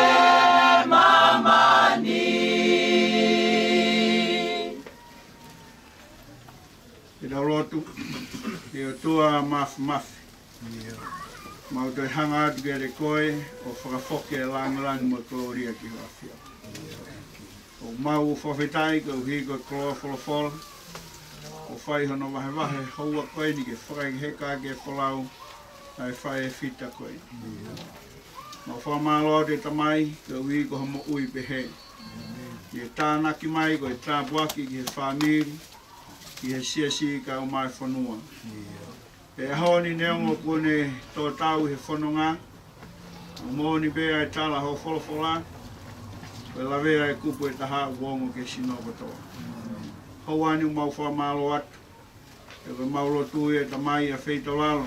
māmani. Ke tau lotu. ʻE ʻOtua Māfimafi, mau toe hanga atu kiate koe ʻo fakafoki e lāngilangi mo e kolōlia ki ho ʻafio. ʻOku mau fakafetaʻi koeʻuhi ko e koloa folofola, ʻo fai hono vahevahe houa ko eni ke fakaheka ʻaki e folau ʻa e fai e fita ko eni. Mau fakamālō atu ʻe Tamai koeʻuhi ko hoʻo moʻui pehē, ʻi he tānaki mai ko e tāpuaki ki he fāmili, ki he siasi kae ʻumaʻā e fonua. Pea ʻi he ʻaho ni neongo kuo ne tō tau ʻi he fononga, ʻoku moʻoni pē ʻa e tala hoʻo folofola, ko e lavea e kupu ʻe taha ʻoku ongo ki he sino kotoa. Houa ni ʻoku mau fakamālō atu, pea ko ʻemau lotu ia ʻe Tamai ʻa feitoʻo lalo,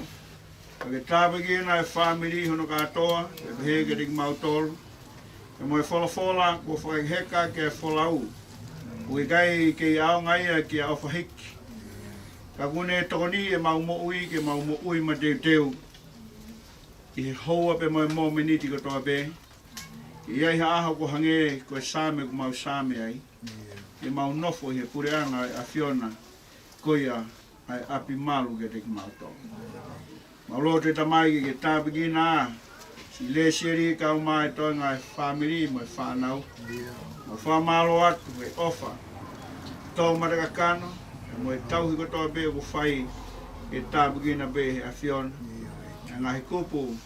ka ke tāpuekina e fāmili hono kātoa, pea pehē kiate kimautolu, pea mo e folofola kuo fakaheka ʻaki e folau, ʻoku ʻikai kei ʻaonga ia ki ha ʻofa hiki, Ka kuo ne tokoniʻi ʻemau moʻui ke mau moʻui mateuteu ʻi he houa pea mo e mōmeniti kotoa pē. ʻI ai ha ʻaho ʻoku hangē ko e Saame ʻoku mau Saame ai, ke mau nofo ʻi he puleʻanga ʻo e ʻAfiona, ko ia ʻa e ʻapi malu kiate kimautolu. Mau lotu ʻe Tamai ke ke tāpuekina ʻa Silesieli kae ʻumaʻā e toenga e fāmili mo e fānau. Mau fakamālō atu he ʻofa, tō matakakano, mo e tauhi kotoa pē ʻoku fai ke tāpuekina pē he ʻAfiona. ʻA e ngaahi kupu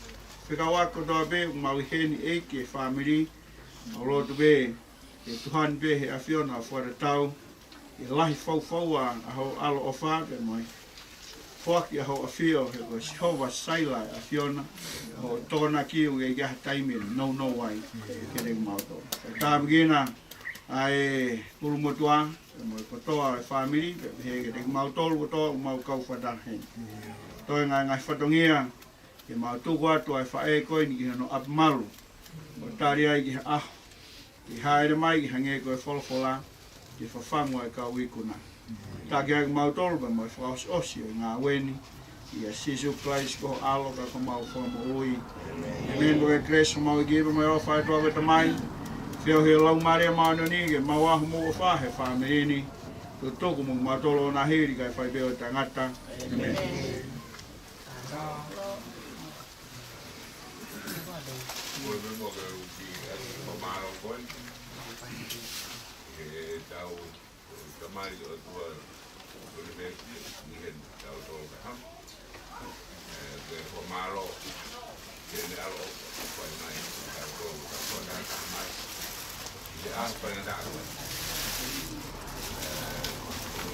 fekauʻaki kotoa pē ʻoku mau ʻi heni ʻEiki e fāmili, mau lotu pē ke tuhan pē he ʻAfiona ʻo fakatatau ʻi he lahi faufaua ʻa hoʻo ʻaloʻofa pea mo e foaki ʻa hoʻo ʻafio he ko Sihova Saila ʻa e ʻAfiona, hoʻo tokonaki ʻoku ʻikai ha taimi ʻe nounou ai kiate kimautolu. Ke tāpuekina ʻa e kulumotuʻa pea mo e kotoa e fāmili, pea pehē kiate kimautolu kotoa ʻoku mau kau fakataha heni. Toenga e ngaahi fatongia, ke mau tuku atu ʻa e faʻē ko eni ki hono ʻapi malu, ʻo tali ai ki he ʻaho ke hāʻele mai ke hangē ko e folofola, ke fafangu ʻa e kau ikuna. Taki ai kimautolu pea mo e fakaʻosiʻosi ʻo e ngāue ni, ʻia Sīsū Kalaisi ko ho ʻAlo ka ko homau Fakamoʻui. ʻĒmeni. Ko e kelesi ʻa homau ʻEiki pea mo e ʻofa ʻa e ʻOtua ko e Tamai, feohi ʻa e Laumālie Māʻoniʻoni ke maʻu ʻa homou ʻofa he fāmili ni, tutuku mo kimautolu ʻo na hili kae fai pē ʻo taʻengata. ʻĒmeni. Ko e meʻa ke u ki atu ʻo mālō koe. ʻE tau tamai ʻo tua, ko e meʻa ki he tau tō ka ha. ʻE, ke ko mālō, ke ne alo, ko e mai, tau tō, ko e mai. ʻI he ʻaho ko ena tau. ʻE,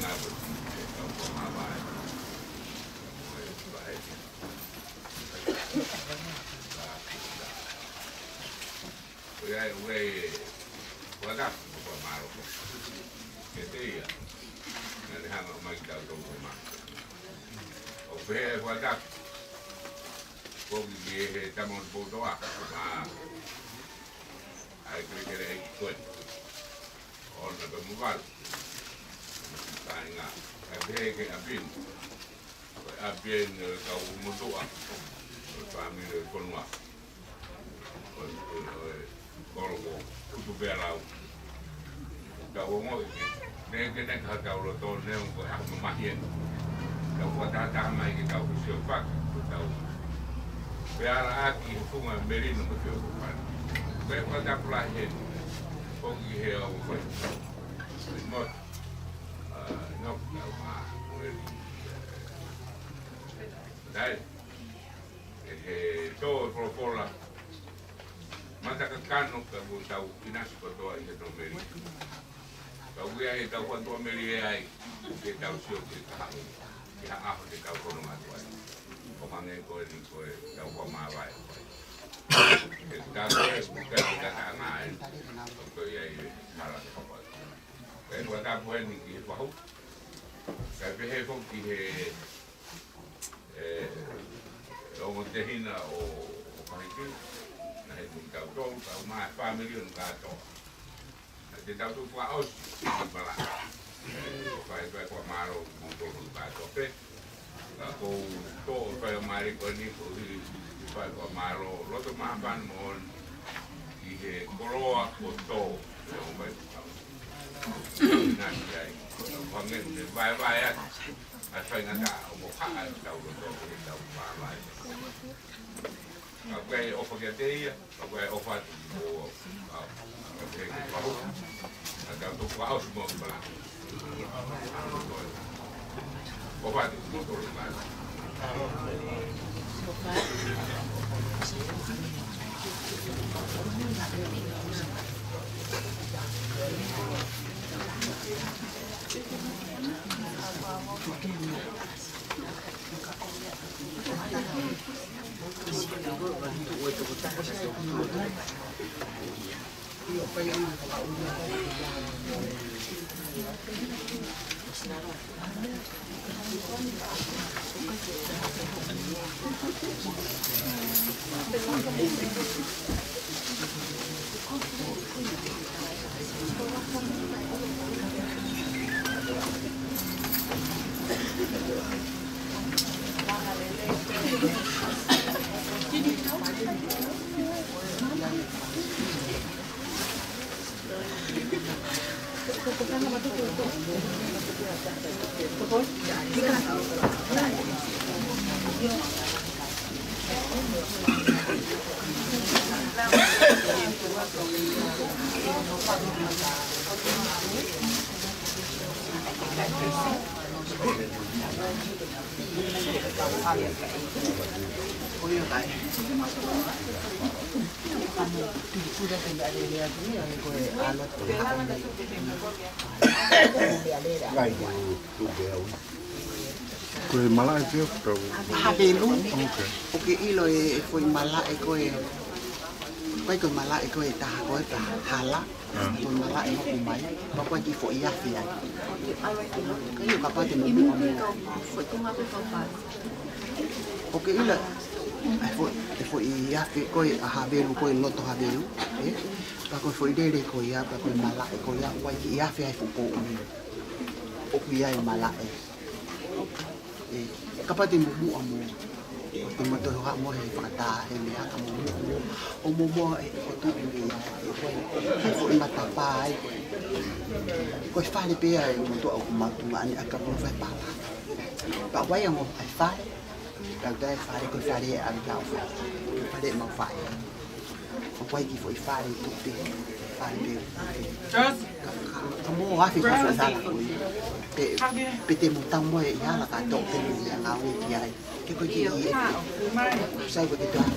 ngā ko, ke tau ko mā vai. Ko e vai. Ko ia e ue, ua ka, ko mālō ko. Ke te ia, naʻa ne hanga mai ki tau tau ko mā. ʻO pehē ua ka, ko ki he tama o te poutoa, mā, ʻa e kelekele ʻEiki ko ē. ʻO na ka mukalu. Kāinga, ʻa pehē ke ʻapi ni. Ko e ʻapi eni ʻo e kau motuʻa, ʻo e fāmili ʻo e fonua. ʻO e, ʻo e, ʻo e kolo ko Tutupealau. Tau ongoʻi ke, ne ke ne ka tau loto ne ko e ʻaho mamahi eni. Tau fakatahataha mai ke tau sio faka, ko tau. Pea ala ʻaki he funga melino ko te o ko fana. Ko e fakatapula heni. Ko ki he au fai. Ko e motu. ʻA, no, tau mā, ko e, ʻe, Dai, ʻe he tō e folofola, matakakano ka ko tau ʻinasi kotoa ʻi he tō meli. Ka ui ai e tau fatu meli ʻe ai, ke tau sio ke kahaʻu, ke haʻaho ke tau kono matuai. ʻO hangē ko eni ko e tau kua māvae. Ke tau e, ke tau e kata anga ai, ʻo ko ia e hala ke kapai. Ke kua tapu eni ki he pahu, ke pehē foki ki he ʻE, ʻe ongo tehina ʻo, ʻo Kahiki, naʻe he mui tau tolu, tau mā e fāmili ʻo kātoa. Naʻe te tau tuku fakaʻosi, pala. ʻE, fai fai kua mālō, mou tolu kātoa pē. Ka ko u tō, fai ʻo mālō ko eni, ko hi, fai kua mālō, loto mahapana mo ʻi he koloa ko tō, ʻe o mai. Nā ki ai, ko tau fangē, ne vaevae atu. ʻA e faingataʻa ʻo mo haʻa e tau loto, e tau māmai. Ka ko e ʻofa kiate ia, ka ko e ʻofa atu mo au. Ka ko e pahu, ka tau tō kua ʻosi mo pala. ʻOfa atu mo tō le māmai. Ko e malaʻe pē ʻoku tau. Havelu. Okay. ʻOku ke ʻilo e, e foʻi malaʻe ko ē, ʻoku ʻikai ko e malaʻe ko ē taha ko ē pē hala. Ah. Ko e malaʻe hoko mai, pea ʻoku ʻi ai e kiʻi foʻi afi ai. Ka ʻio, kapau te mo muʻa mo. ʻOku ke ʻilo e foʻi, e foʻi afi ko ē ʻa Havelu, ko e loto Havelu, ē? Pea ko e foʻi lele ko ia, pea ko e malaʻe ko ia, ʻoku ʻi ai e kiʻi afi ai e fuʻu pou ʻoku ʻi ai e malaʻe. Ē, kapau te mo muʻa mo, te mo toe haʻu mo e fakataha he meʻa, ka mo muʻa mo, ʻo mo muʻa e, ʻo tuʻu mei ai, ē, ko e, ko e foʻi matapā ai, ko e, ko e fale pē ia ʻe motuʻa ʻoku mau tuʻu mai ʻanenai ʻa e kapu fai pala. Pea ʻoku ʻi ai mo e fale, tau tai fale, ko e fale ʻa e ʻalu tau fai, ko e fale mau fai. ʻOku ʻi ai e kiʻi foʻi fale tupe, fale pē. Ka, ka, ka mo afi ka foʻi hala ko ē. Pe, pe te mo tau mo e hala ka toʻo pē mo ia ngāue ki ai. Ke ko e kiʻi ʻi ai. Sai ko e kiʻi tau.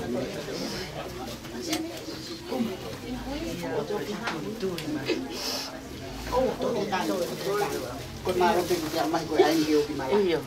Ko e mālō pē ko e kiʻi mai ko e ʻai ni ke ʻoki mala. ʻIo.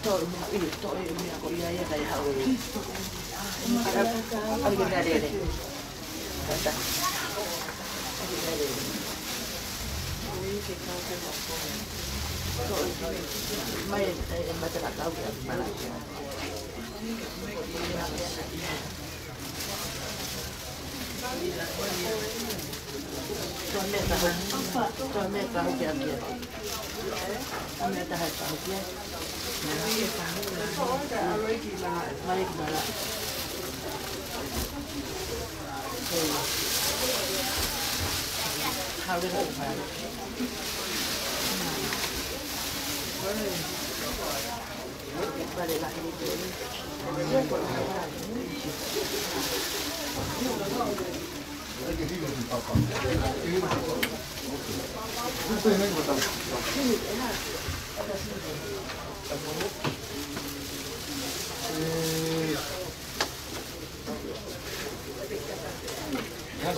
Toʻo e meʻa, ʻio, toʻo e meʻa ko ia ia kae haʻu e. ʻAlu ke lele. Kata. ʻAlu ke lele. Toʻo e, mai e, e, e mata la kau ke ʻalu mala. Toʻo e meʻa ka hau. Toʻo e meʻa ka hau ke ʻalu ki ai. Toʻo e meʻa taha ka hau ki ai. Mai ki mala. Hau ke hau. Vale lahi ni pē.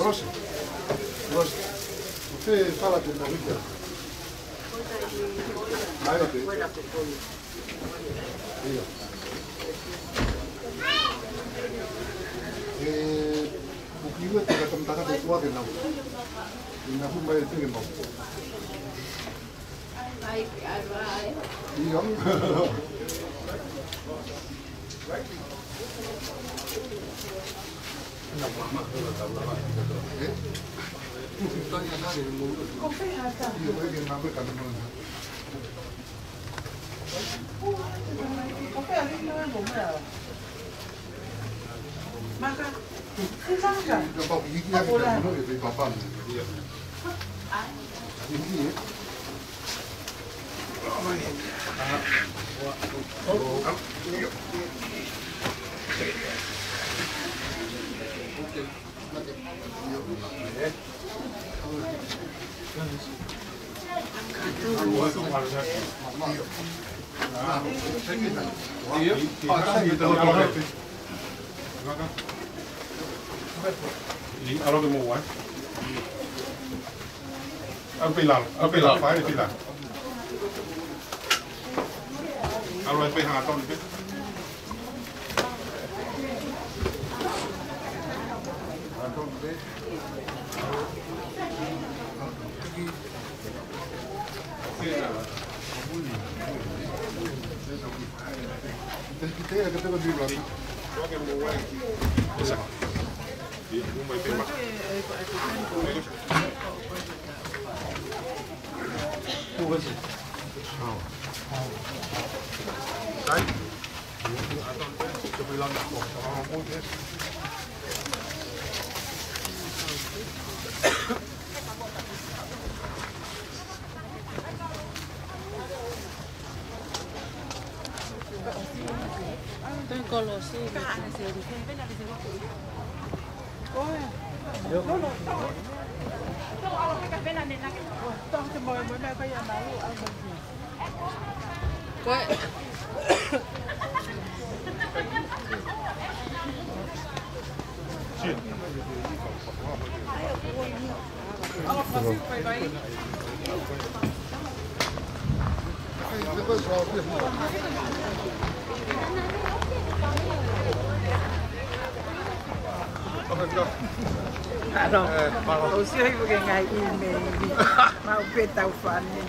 Rose, Rose, ʻoku fēfē fala te mo hika? Ai, ʻoku fēfē. ʻIo. ʻE, ʻoku ʻi ai e tangata, tangata ʻe ua ke nau. ʻI na hu mai e teke mau. ʻIo. ʻIo, ʻi, ʻi, ʻi, ʻi, ʻi, ʻalo ke mou ʻai. ʻAlu pē lalo, ʻalu pē lalo, fai pē lalo. ʻAlu ai pē hangatonu pē. ʻAlo. ʻOsi ʻi he ngaahi ʻīmeili. Mau pē tau fani.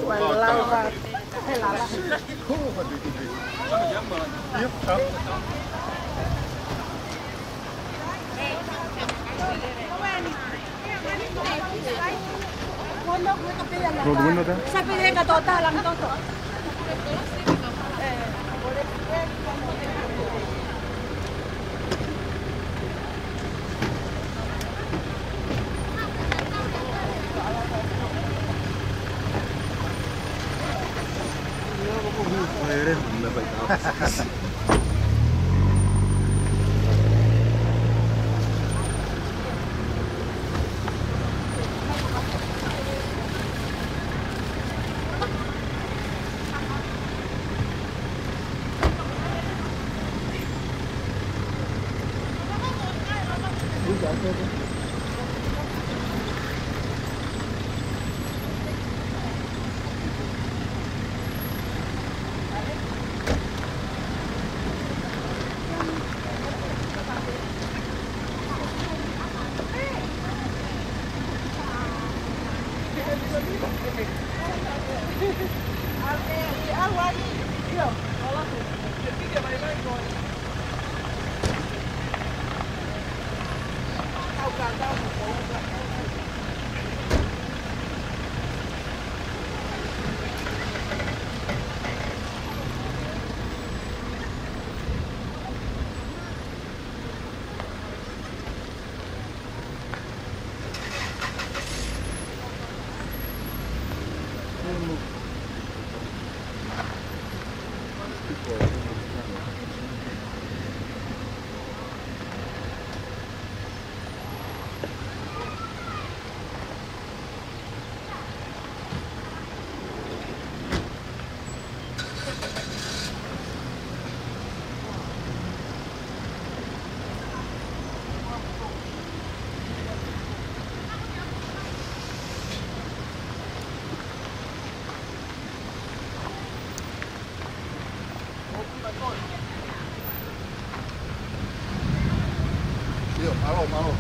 Ua lava. He lava. Roll the window down. ʻIo, mālō, mālō.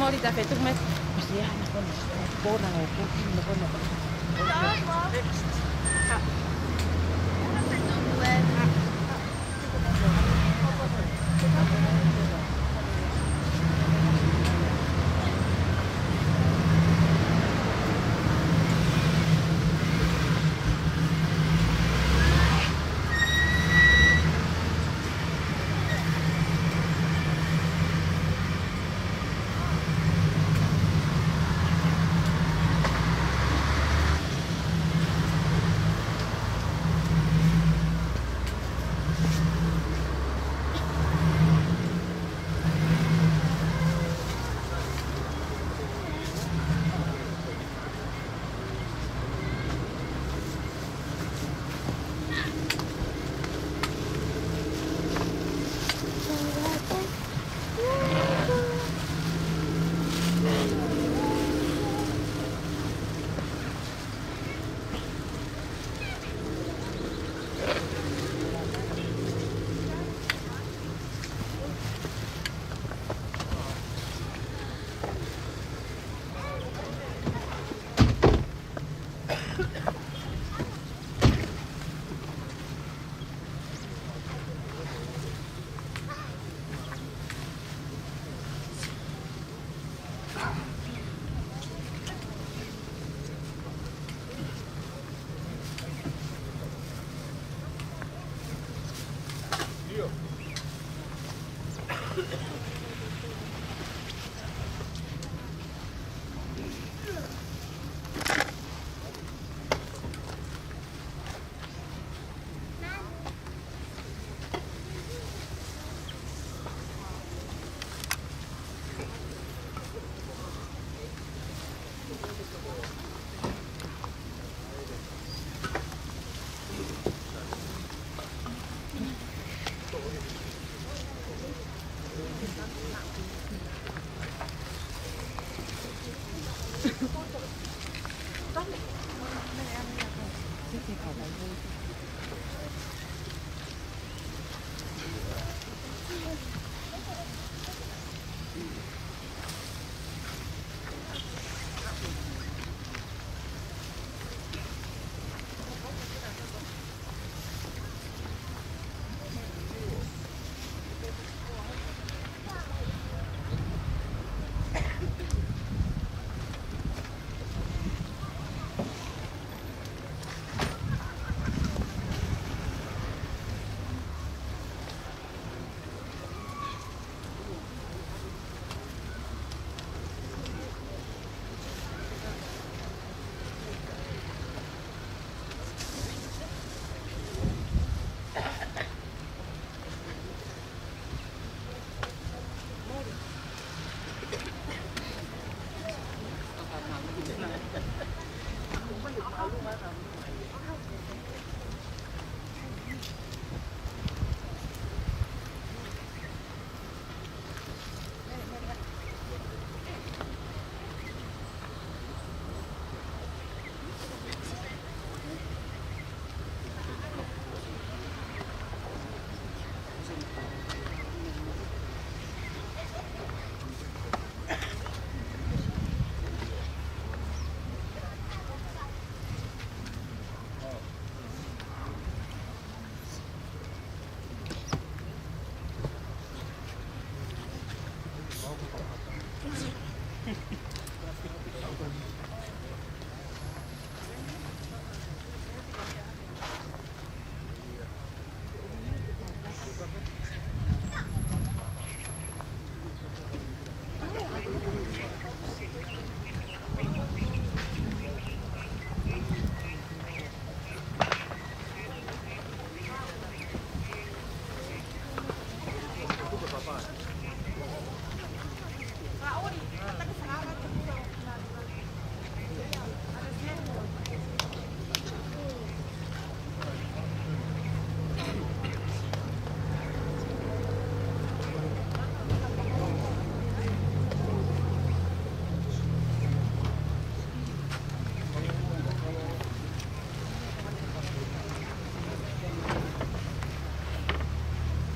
Mori ta fetu mai. Ia, na kona. Bona o ko ki na kona.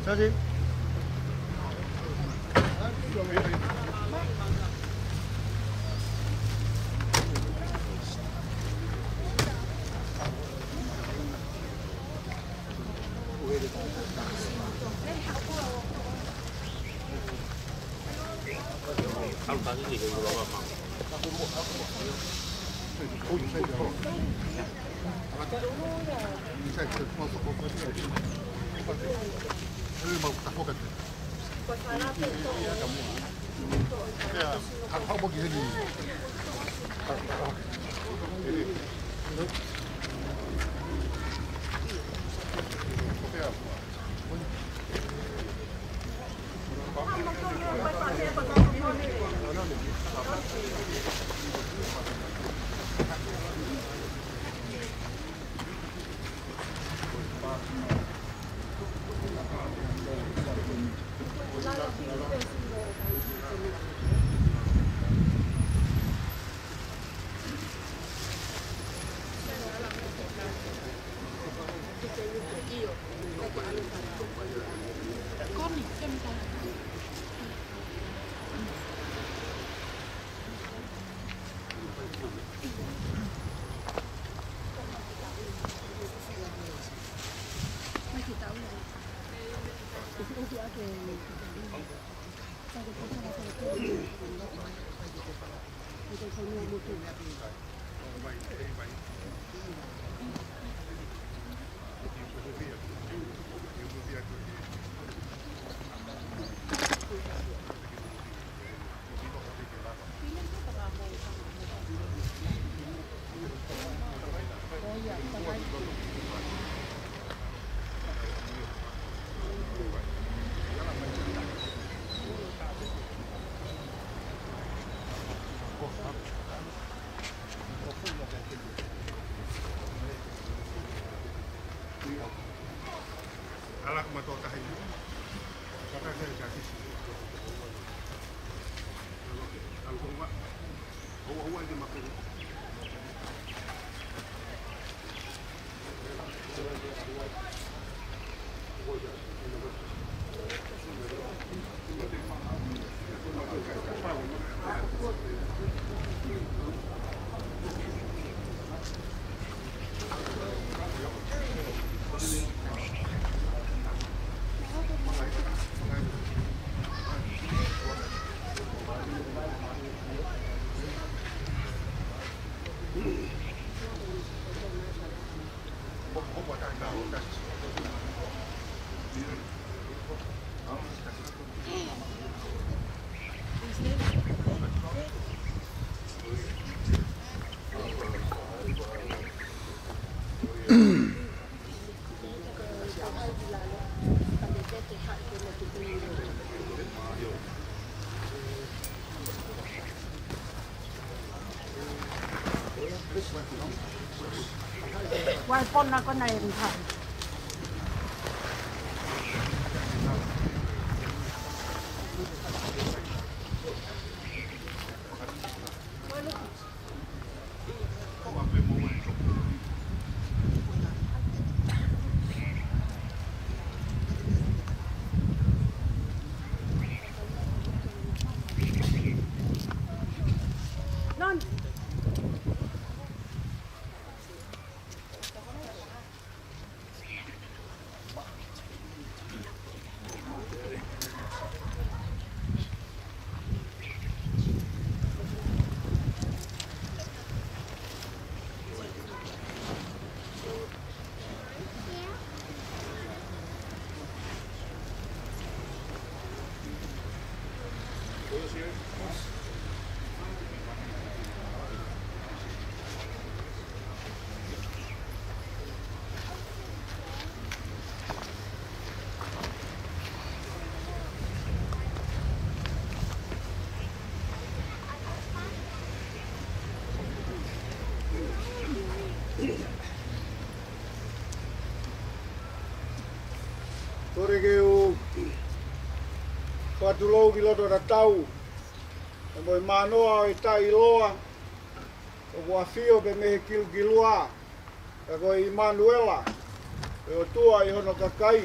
Sausage. Waipona ko ena e riha. Kole ke u fakatulou ki loto tatau mo e manoa ʻo e taʻeʻiloa ʻoku ʻafio pē mei he kilukilua, ka ko e ʻImanuela, ko e ʻOtua ʻi hono kakai.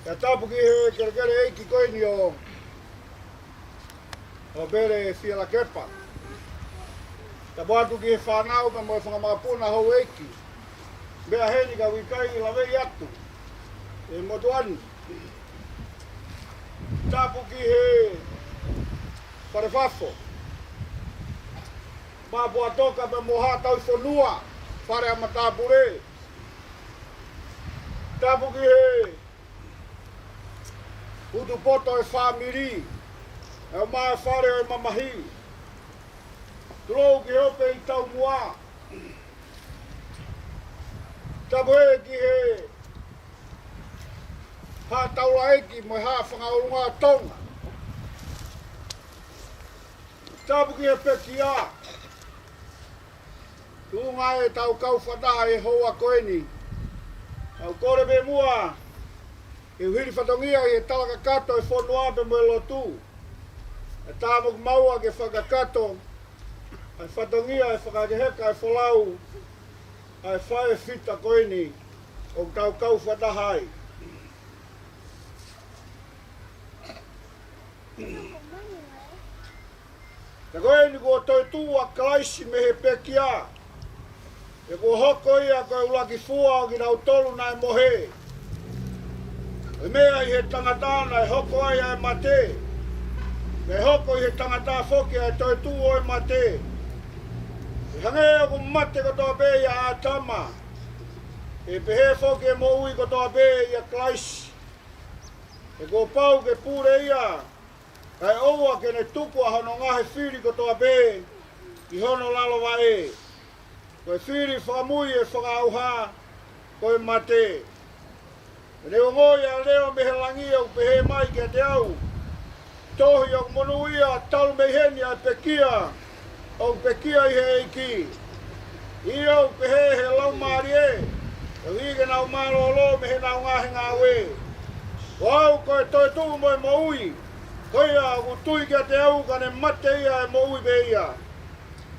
Kae tapu ki he kelekele ʻeiki ko eni ʻo ʻo Pele Fielakepa. Tapu atu ki he fānau pea mo e fanga makapuna houʻeiki. Meʻa heni ka ʻoku ʻikai lave atu e motuʻa ni. Tapu ki he Fale Fafo, Mapuatoka pea mo Haʻa Tauhi Fonua, Fale ʻa Matāpule. Tapu ki he utupoto ʻo e fāmili, ʻa e ʻomai fale ʻo e mamahi. Tulou ki he ope ʻi taumuʻa. Tapu ē ki he Haʻa Taulaʻeiki mo e Haʻa Fakaʻolunga Tonga. Tapu ki he pekia. Tuʻunga ʻetau kau fakataha he houa ko eni. Tau kole pē muʻa ke u hili fatongia ʻi he tala kakato ʻo e fonua pea mo e lotu. ʻE tāmoki maua ke fakakakato ʻa e fatongia ʻe fakaheka ʻe folau ʻa e fale fita ko eni ʻoku tau kau fakataha ai. Ka ko eni kuo toetuʻu ʻa Kalaisi mei he pekia, pea kuo hoko ia ko e ʻuluaki fua ʻo kinautolu naʻe mohe. Ko e meʻa ʻi he tangata naʻe hoko ai ʻa e mate, pea hoko ʻi he tangata foki ʻa e toetuʻu ʻo e mate. ʻE hangē ʻoku mate kotoa pē ʻia ʻĀtama, ʻe pehē foki ʻe moʻui kotoa pē ʻia Kalaisi. He kuo pau ke pule ia, kae ʻoua ke ne tuku ʻa hono ngaahi fili kotoa pē ki hono lalo vaʻe. Ko e fili fakamui ʻe fakaʻauha ko e mate. Pea ne u ongoʻi ʻa e leʻo mei he langi ʻoku pehē mai kiate au, Tohi, ʻoku monūʻia talu mei heni ʻa e pekia ʻoku pekia ʻi he ʻEiki, ʻio, ʻoku pehē ʻe he laumālie, koeʻuhi ke nau mālōlō mei heʻenau ngaahi ngāue. Ko au ko e toetuʻu mo e moʻui. Ko ia ʻoku tui kiate au ka ne mate ia ʻe moʻui pē ia.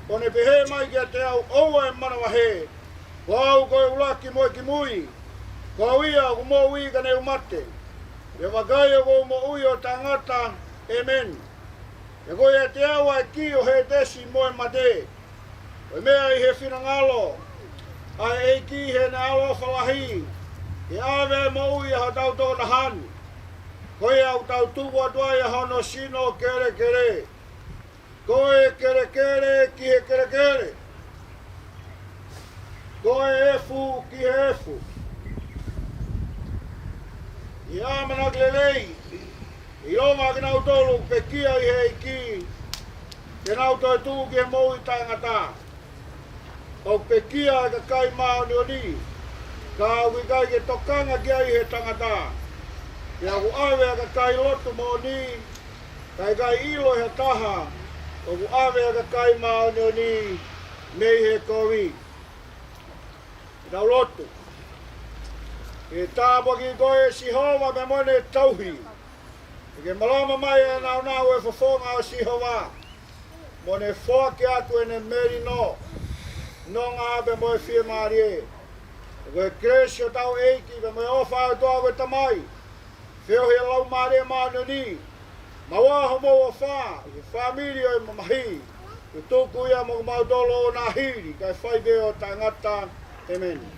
Kuo ne pehē mai kiate au, ʻOua ʻe manavahē. Ko au ko e ʻuluaki mo e kimui. Ko au ia ʻoku moʻui ka ne u mate, pea vakai ʻoku ou moʻui ʻo taʻengata. ʻĒmeni. Pea ko ia ʻiate au ʻa e kī ʻo Hētesi mo e mate. Ko e meʻa ʻi he finangalo ʻa e ʻEiki heʻene ʻaloʻofa lahi, ke ʻave ʻa e moʻui ʻa hotau tokotaha ni. Ko ia ʻoku tau tuku atu ai ʻa hono sino kelekele. Ko e kelekele ki he kelekele. Ko e efu ki he efu. ʻI he ʻamanaki lelei, ʻe ʻilo ʻa kinautolu ʻoku pekia ʻi he ʻEiki, te nau toetuʻu ki he moʻui taʻengata. ʻOku pekia ʻa e kakai māʻoniʻoni, ka ʻoku ʻikai ke tokanga ki ai ʻe he tangata. Pea ʻoku ʻave ʻa e kakai lotu moʻoni, kae ʻikai ʻilo ʻe ha taha ʻoku ʻave ʻa e kakai māʻoniʻoni mei he kovi. Ke tau lotu. ʻE tāpuakiʻi koe Sihova pea mo ʻene tauhi. ʻEke malama mai ʻa e nāunau ʻo e fofonga ʻo Sihova, mo ne foaki atu ʻene melino, nonga pea mo e fiemālie. Ko e kelesi ʻa hotau ʻEiki pea mo e ʻofa ʻa e ʻOtua ko e Tamai, feohi ʻa e Laumālie Māʻoniʻoni, maʻu ʻa homou ʻofa ʻi he fāmili ʻo e mamahi, ke tuku ia mo kimautolu ʻo nahili kae fai pē ʻo taʻengata. ʻĒmeni.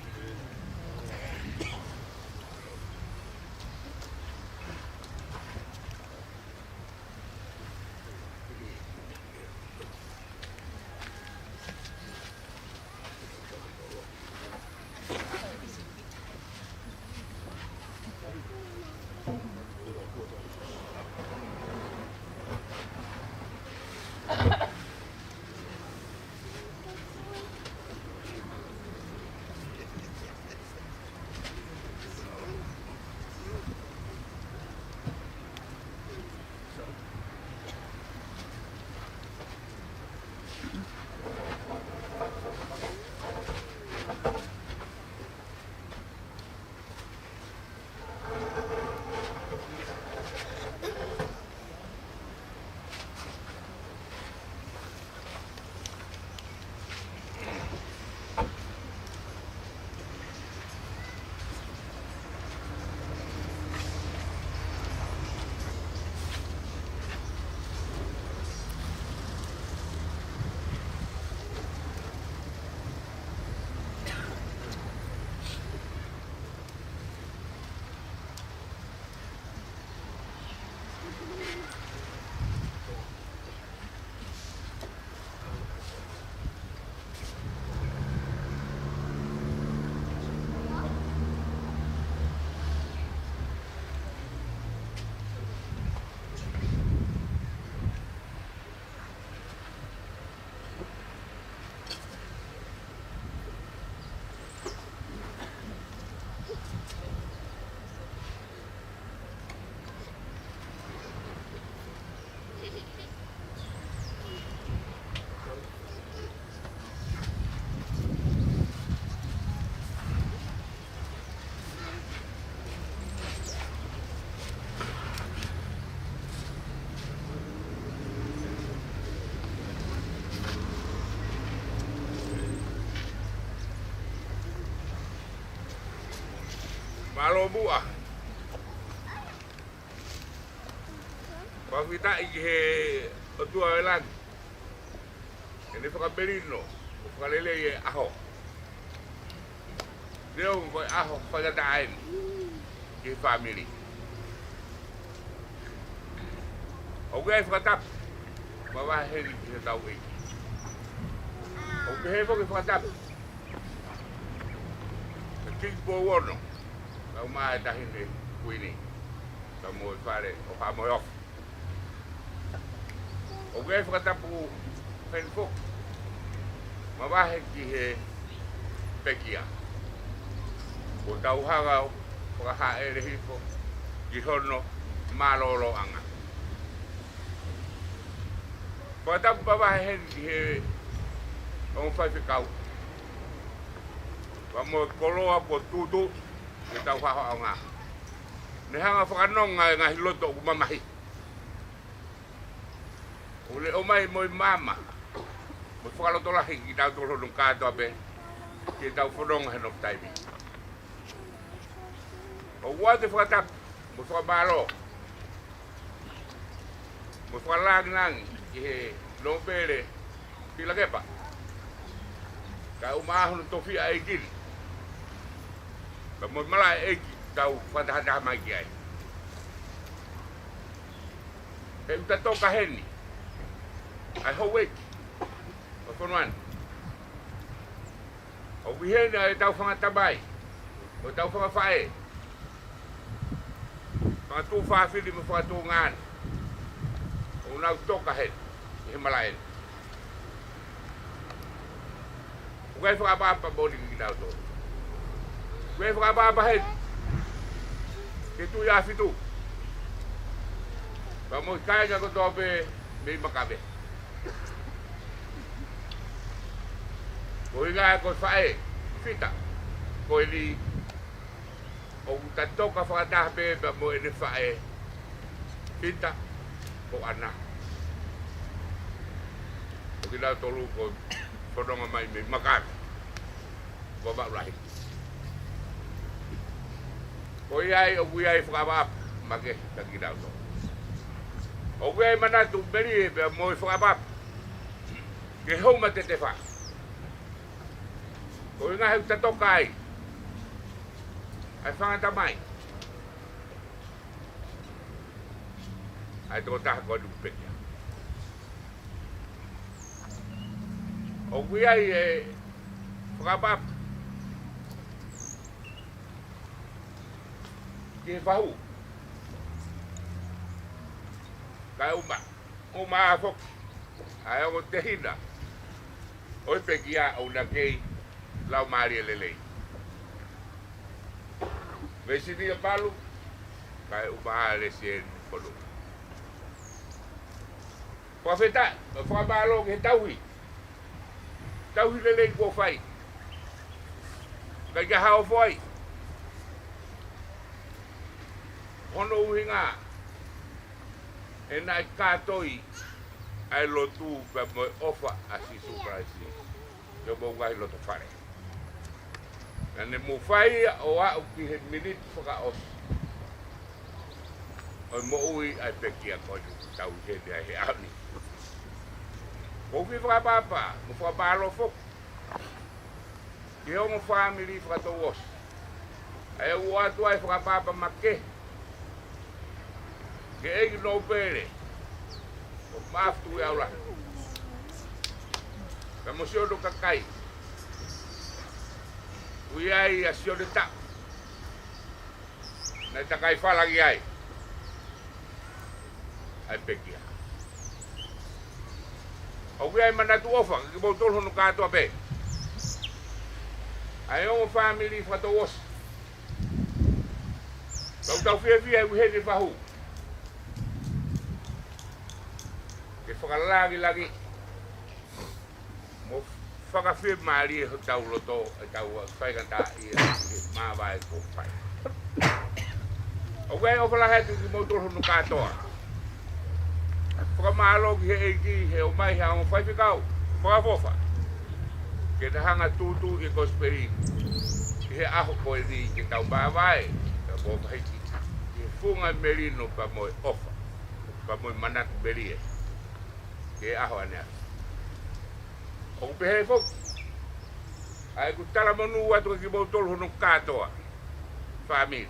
Mālō muʻa. Fakafetaʻi ki he ʻOtua ʻo e langi, ʻene fakamelino mo fakalelei e ʻaho. Leo ko e ʻaho faingataʻa eni ki he fāmili. ʻOku ʻi ai e fakatapu mavahe heni ki hotau ʻEiki. ʻOku pehē foki e fakatapu ʻa Kingi Pouono, kaeʻumaʻā e Taʻahine Kuini, kae ʻumaʻā e Fale ʻo Haʻa Moheofo. ʻOku ʻi ai e fakatapu heni foki mavahe ki he pekia, kuo tau hanga ʻo fakahāʻele hifo ki hono mālōlōʻanga. Fakatapu mavahe heni ki he ongo faifekau, pea mo e koloa kuo tūtuuʻi ʻi heʻetau haʻohaʻonga. Ne hanga ʻo fakanonga e ngaahi loto ʻoku mamahi. ʻOku ne ʻomai mo e maama mo e fakalotolahi kitautolu hono kātoa pē ke tau fononga he nofo taimi. ʻOku ʻoatu e fakatapu mo e fakamālō mo e fakalāngilangi ki he Nōpele Pilakepa, kaeʻumaʻā hono tofiʻa ʻeiki ni, kae ʻumaʻā e malaʻe ʻeiki ʻoku tau fakatahataha mai ki ai. He ʻoku ta toka heni, ʻa e houʻeiki ʻo e fonua ni. ʻOku ʻi heni ʻa ʻetau fanga tamai, ʻo ʻetau fanga faʻē, fanga tuofāfine mo e fanga tuongaʻane, ʻoku nau toka heni ʻi he malaʻe ni. ʻOku ʻi ai e fakaʻapaʻapa moʻoni kiate kitautolu. ʻOku ʻi ai e fakaʻapaʻapa heni ki he Tuʻi ʻAhofitu, pea mo e kāinga kotoa pē mei Makave. Ko e ʻuhinga ko e faʻē, Fita, ko eni ʻoku ta toka fakataha pē pea mo ʻene faʻē, Fita ko ʻAna. Ko kinautolu ko e fononga mai mei Makave, Vavaʻu Lahi. Ko ia ai ʻoku ʻi ai e fakaʻapaʻapa makehe kiate kitautolu. ʻOku ʻi ai e manatu melie pea mo e fakaʻapaʻapa ki he Houʻeiki Matetefa. Ko e ʻuhinga he ʻoku ta toka ai, ʻa e fanga tamai, ʻa e tokotaha ko eni ʻoku pekia. ʻOku ʻi ai e fakaʻapaʻapa ki he fahu, kaeʻumaʻā, ʻumaʻā foki ʻa e ongo tehina ʻo e pekia ʻoku na kei laumālie lelei, Vesilia Palu, kaeʻumaʻā Lesieli Fonuʻi. Fakafetaʻi, fakamālō ki he tauhi, tauhi lelei kuo fai, kae ʻikai ha ofo ai. Hono ʻuhinga he naʻe kātoi ʻa e lotu pea mo e ʻofa ʻa Sīsū Kalaisi ki homou ngaahi loto fale. Naʻa ne mou fai ia ʻo aʻu ki he miniti fakaʻosi ʻo e moʻui ʻa e pekia ko eni ʻoku tau ʻi heni ai he ʻaho ni. ʻOku ou fie fakaʻapaʻapa mo fakamālō foki ki he ongo fāmili fakatouʻosi, ʻa ia ʻoku ʻoatu ai e fakaʻapaʻapa makehe ki he ʻEiki Nōpele ʻo Maʻafu Tuʻiʻaulahi, kae ʻumaʻā siʻono kakai. ʻOku ʻi ai ʻa siʻono taʻu naʻe takai falangi ai ʻa e pekia. ʻOku ʻi ai e manatu ʻofa kiate kimoutolu hono kātoa pē, ʻa e ongo fāmili fakatouʻosi. Ka ʻoku tau fiefia he ʻoku ʻi heni e fahu ke fakalāngilangiʻi mo fakafiemālie hotau loto, ʻetau faingataʻaʻia he māvae kuo fai. ʻOku ʻi ai e ʻofa lahi atu kiate kimoutolu hono kātoa. Fakamālō ki he ʻEiki he ʻomai ha ongo faifekau fakaʻofoʻofa ke na hanga ʻo tūtuuʻi e kosipeli ʻi he ʻaho ko eni ke tau māvae, ka mo fahiki ki he funga melino pea mo e ʻofa, pea mo e manatu melie ki he ʻaho ʻaneafi. ʻOku pehē foki ʻa ʻeku talamonū atu kia kimoutolu hono kātoa, fāmili,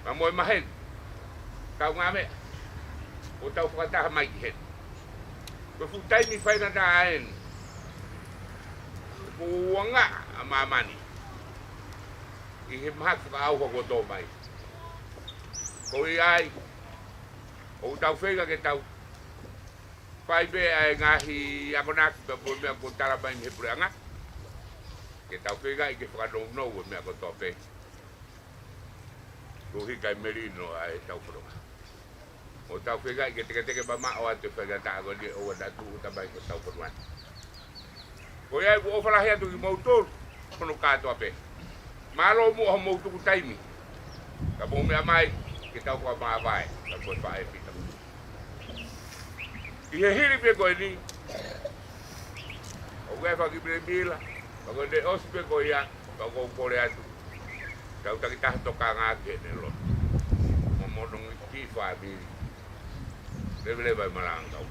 pea mo e maheni, kaungāmeʻa, ʻoku tau fakataha mai ki heni. Ko e fuʻu taimi faingataʻa eni ʻoku uangaʻa ʻa māmani ʻi he mahaki fakaʻauha kuo tō mai. Ko ia ai, ʻoku tau feinga ke tau fai pē ʻa e ngaahi akonaki pea mo e meʻa kuo tala mai mei he puleʻanga. Ke tau feingaʻi ke fakanounou e meʻa kotoa pē, koeʻuhi kae melino ʻa e tau fononga. ʻOku tau feingaʻi ke teketeke mamaʻo atu e faingataʻa ko eni ʻoua naʻa tūʻuta mai ki hotau fonua ni. Ko ia ai ʻoku ou ʻofa lahi atu kia kimoutolu hono kātoa pē. Mālō muʻa hoʻomou tuku taimi ka mou meʻa mai ke tau fakamāvae, ka ko e faʻē pita. ʻI he hili pē ko eni, ʻoku ʻi ai e fanga kiʻi milemila, ka ko ʻene ʻosi pē ko ia, ka ʻoku ou kole atu, tau takitaha tokanga ki heʻene lotu. Mo hono kiʻi fāmili. Leveleva e malanga kau.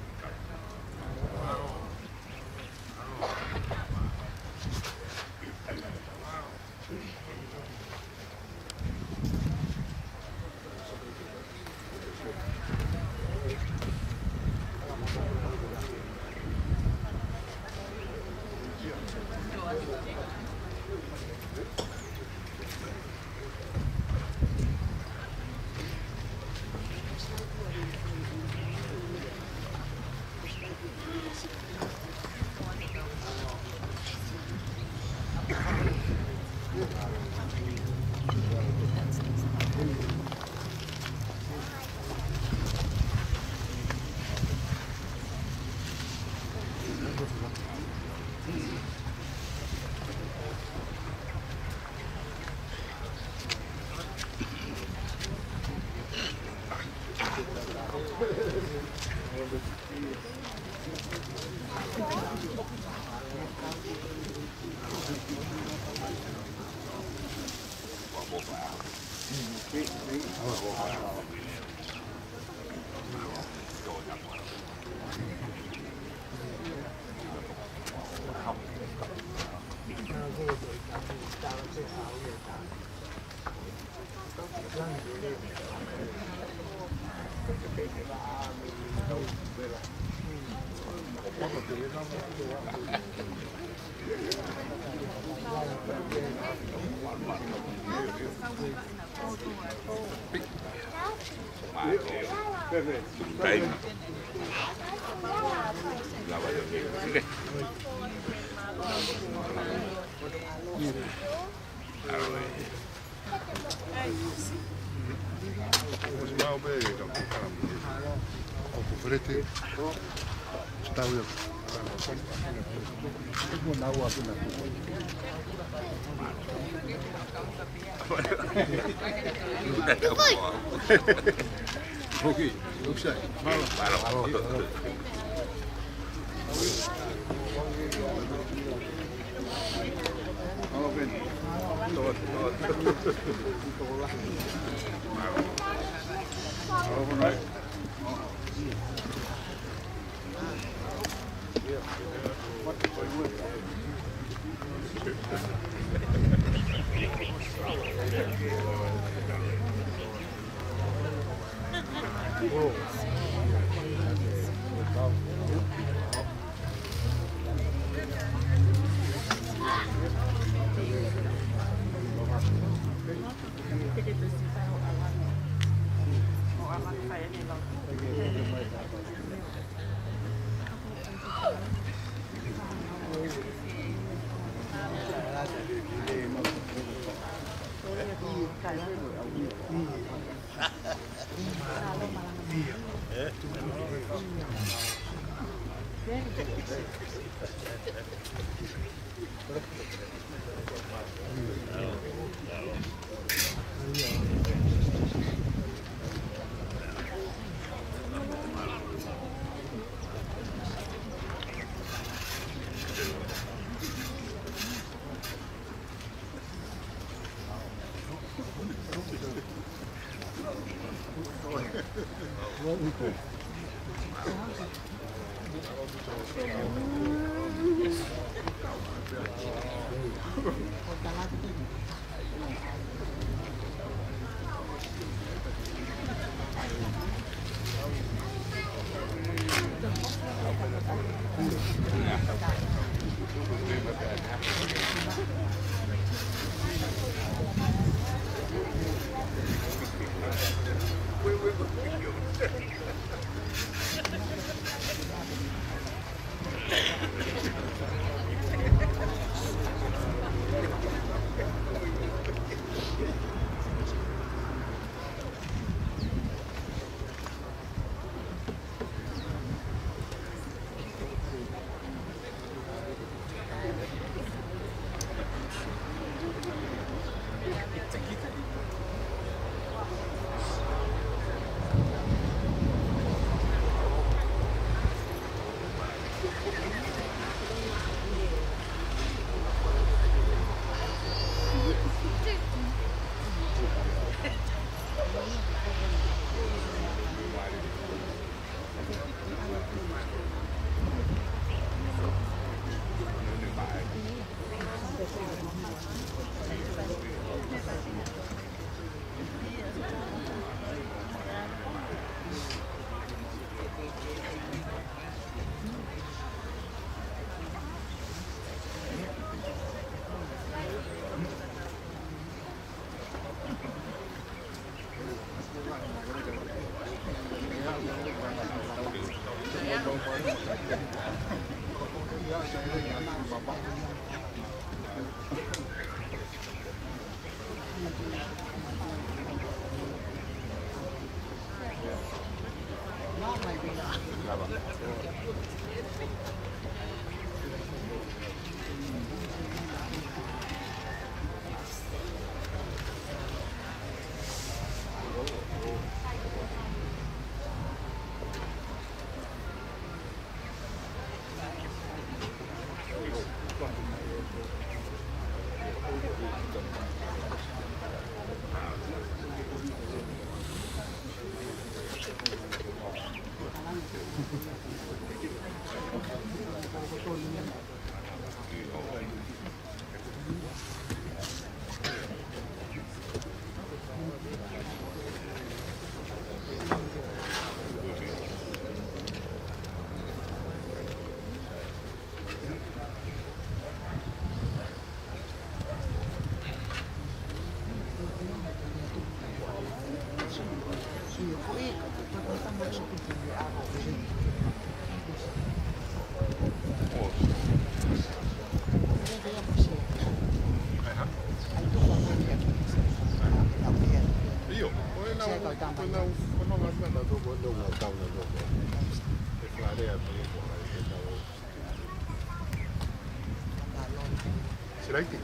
Silaiti,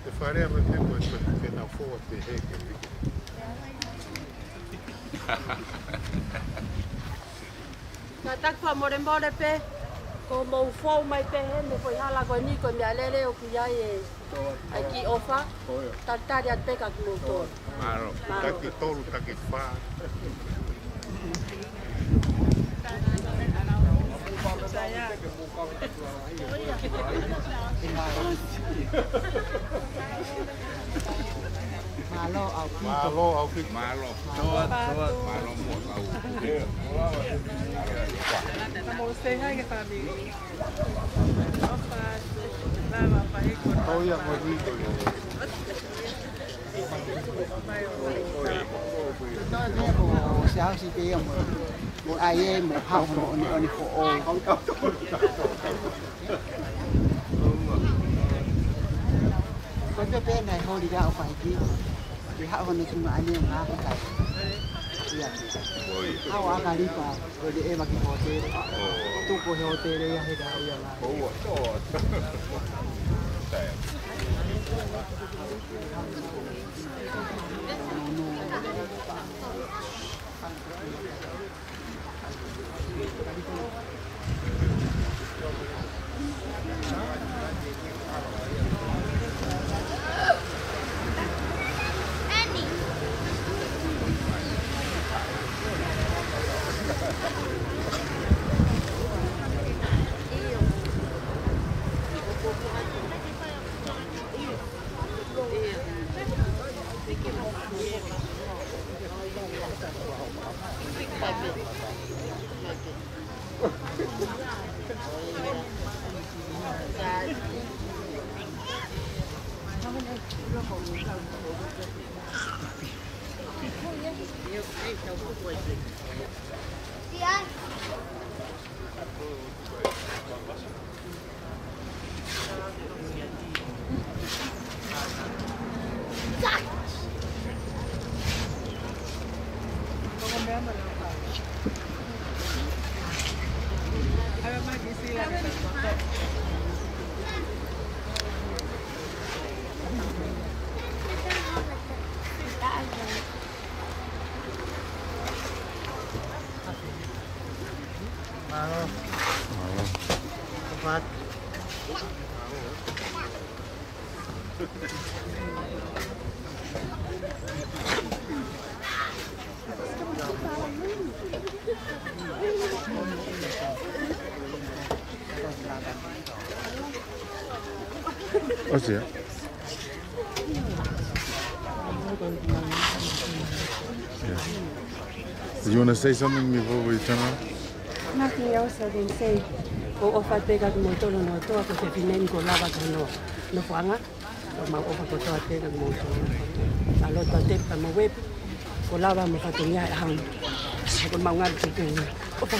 te fare a mate ko e te na fo te heke. Ka taku fakamolemole pē, ko mou fou mai pē he meʻa ko e hala ko eni ko e meʻa lele ʻoku ʻi ai e ʻai ki ʻofa, tatali atu pē ka ki mou tō. Mālō. Mālō. Taki tolu, taki fā. Mālō ʻaupito. Mālō ʻaupito. Mālō. Mālō. Mālō mo au. Come on, say hi to family. Oh, yeah, what we do. Ko e meʻa ko Siaosi pē ia mo, mo ʻai e mo hao mo ʻone, ʻone foʻou. Ko e pē naʻe holi ia ʻo fai ki. Ke haʻu hono tuongaʻane ʻo ngāue kai. Ia. Hao ʻa Kalipa. Ko e ʻeva ki hōtele. Tuku he hōtele ia he ka ia la. Mālō. Mālō. Kātaki. ʻOsi ia. Yeah. Did you want to say something before we turn around? Nothing else I can say. ʻOku ou ʻofa pē kia kimoutolu hono ʻOtua, ko e fefine ni kuo lava ki hono nofoʻanga. ʻOku mau ʻofa kotoa pē kia kimoutolu. ʻA Loto, Tepi pea mo Uepi, kuo lava mo e fatongia ʻi he ʻaho ni. Ko e mau ngaahi tuku. ʻOfa.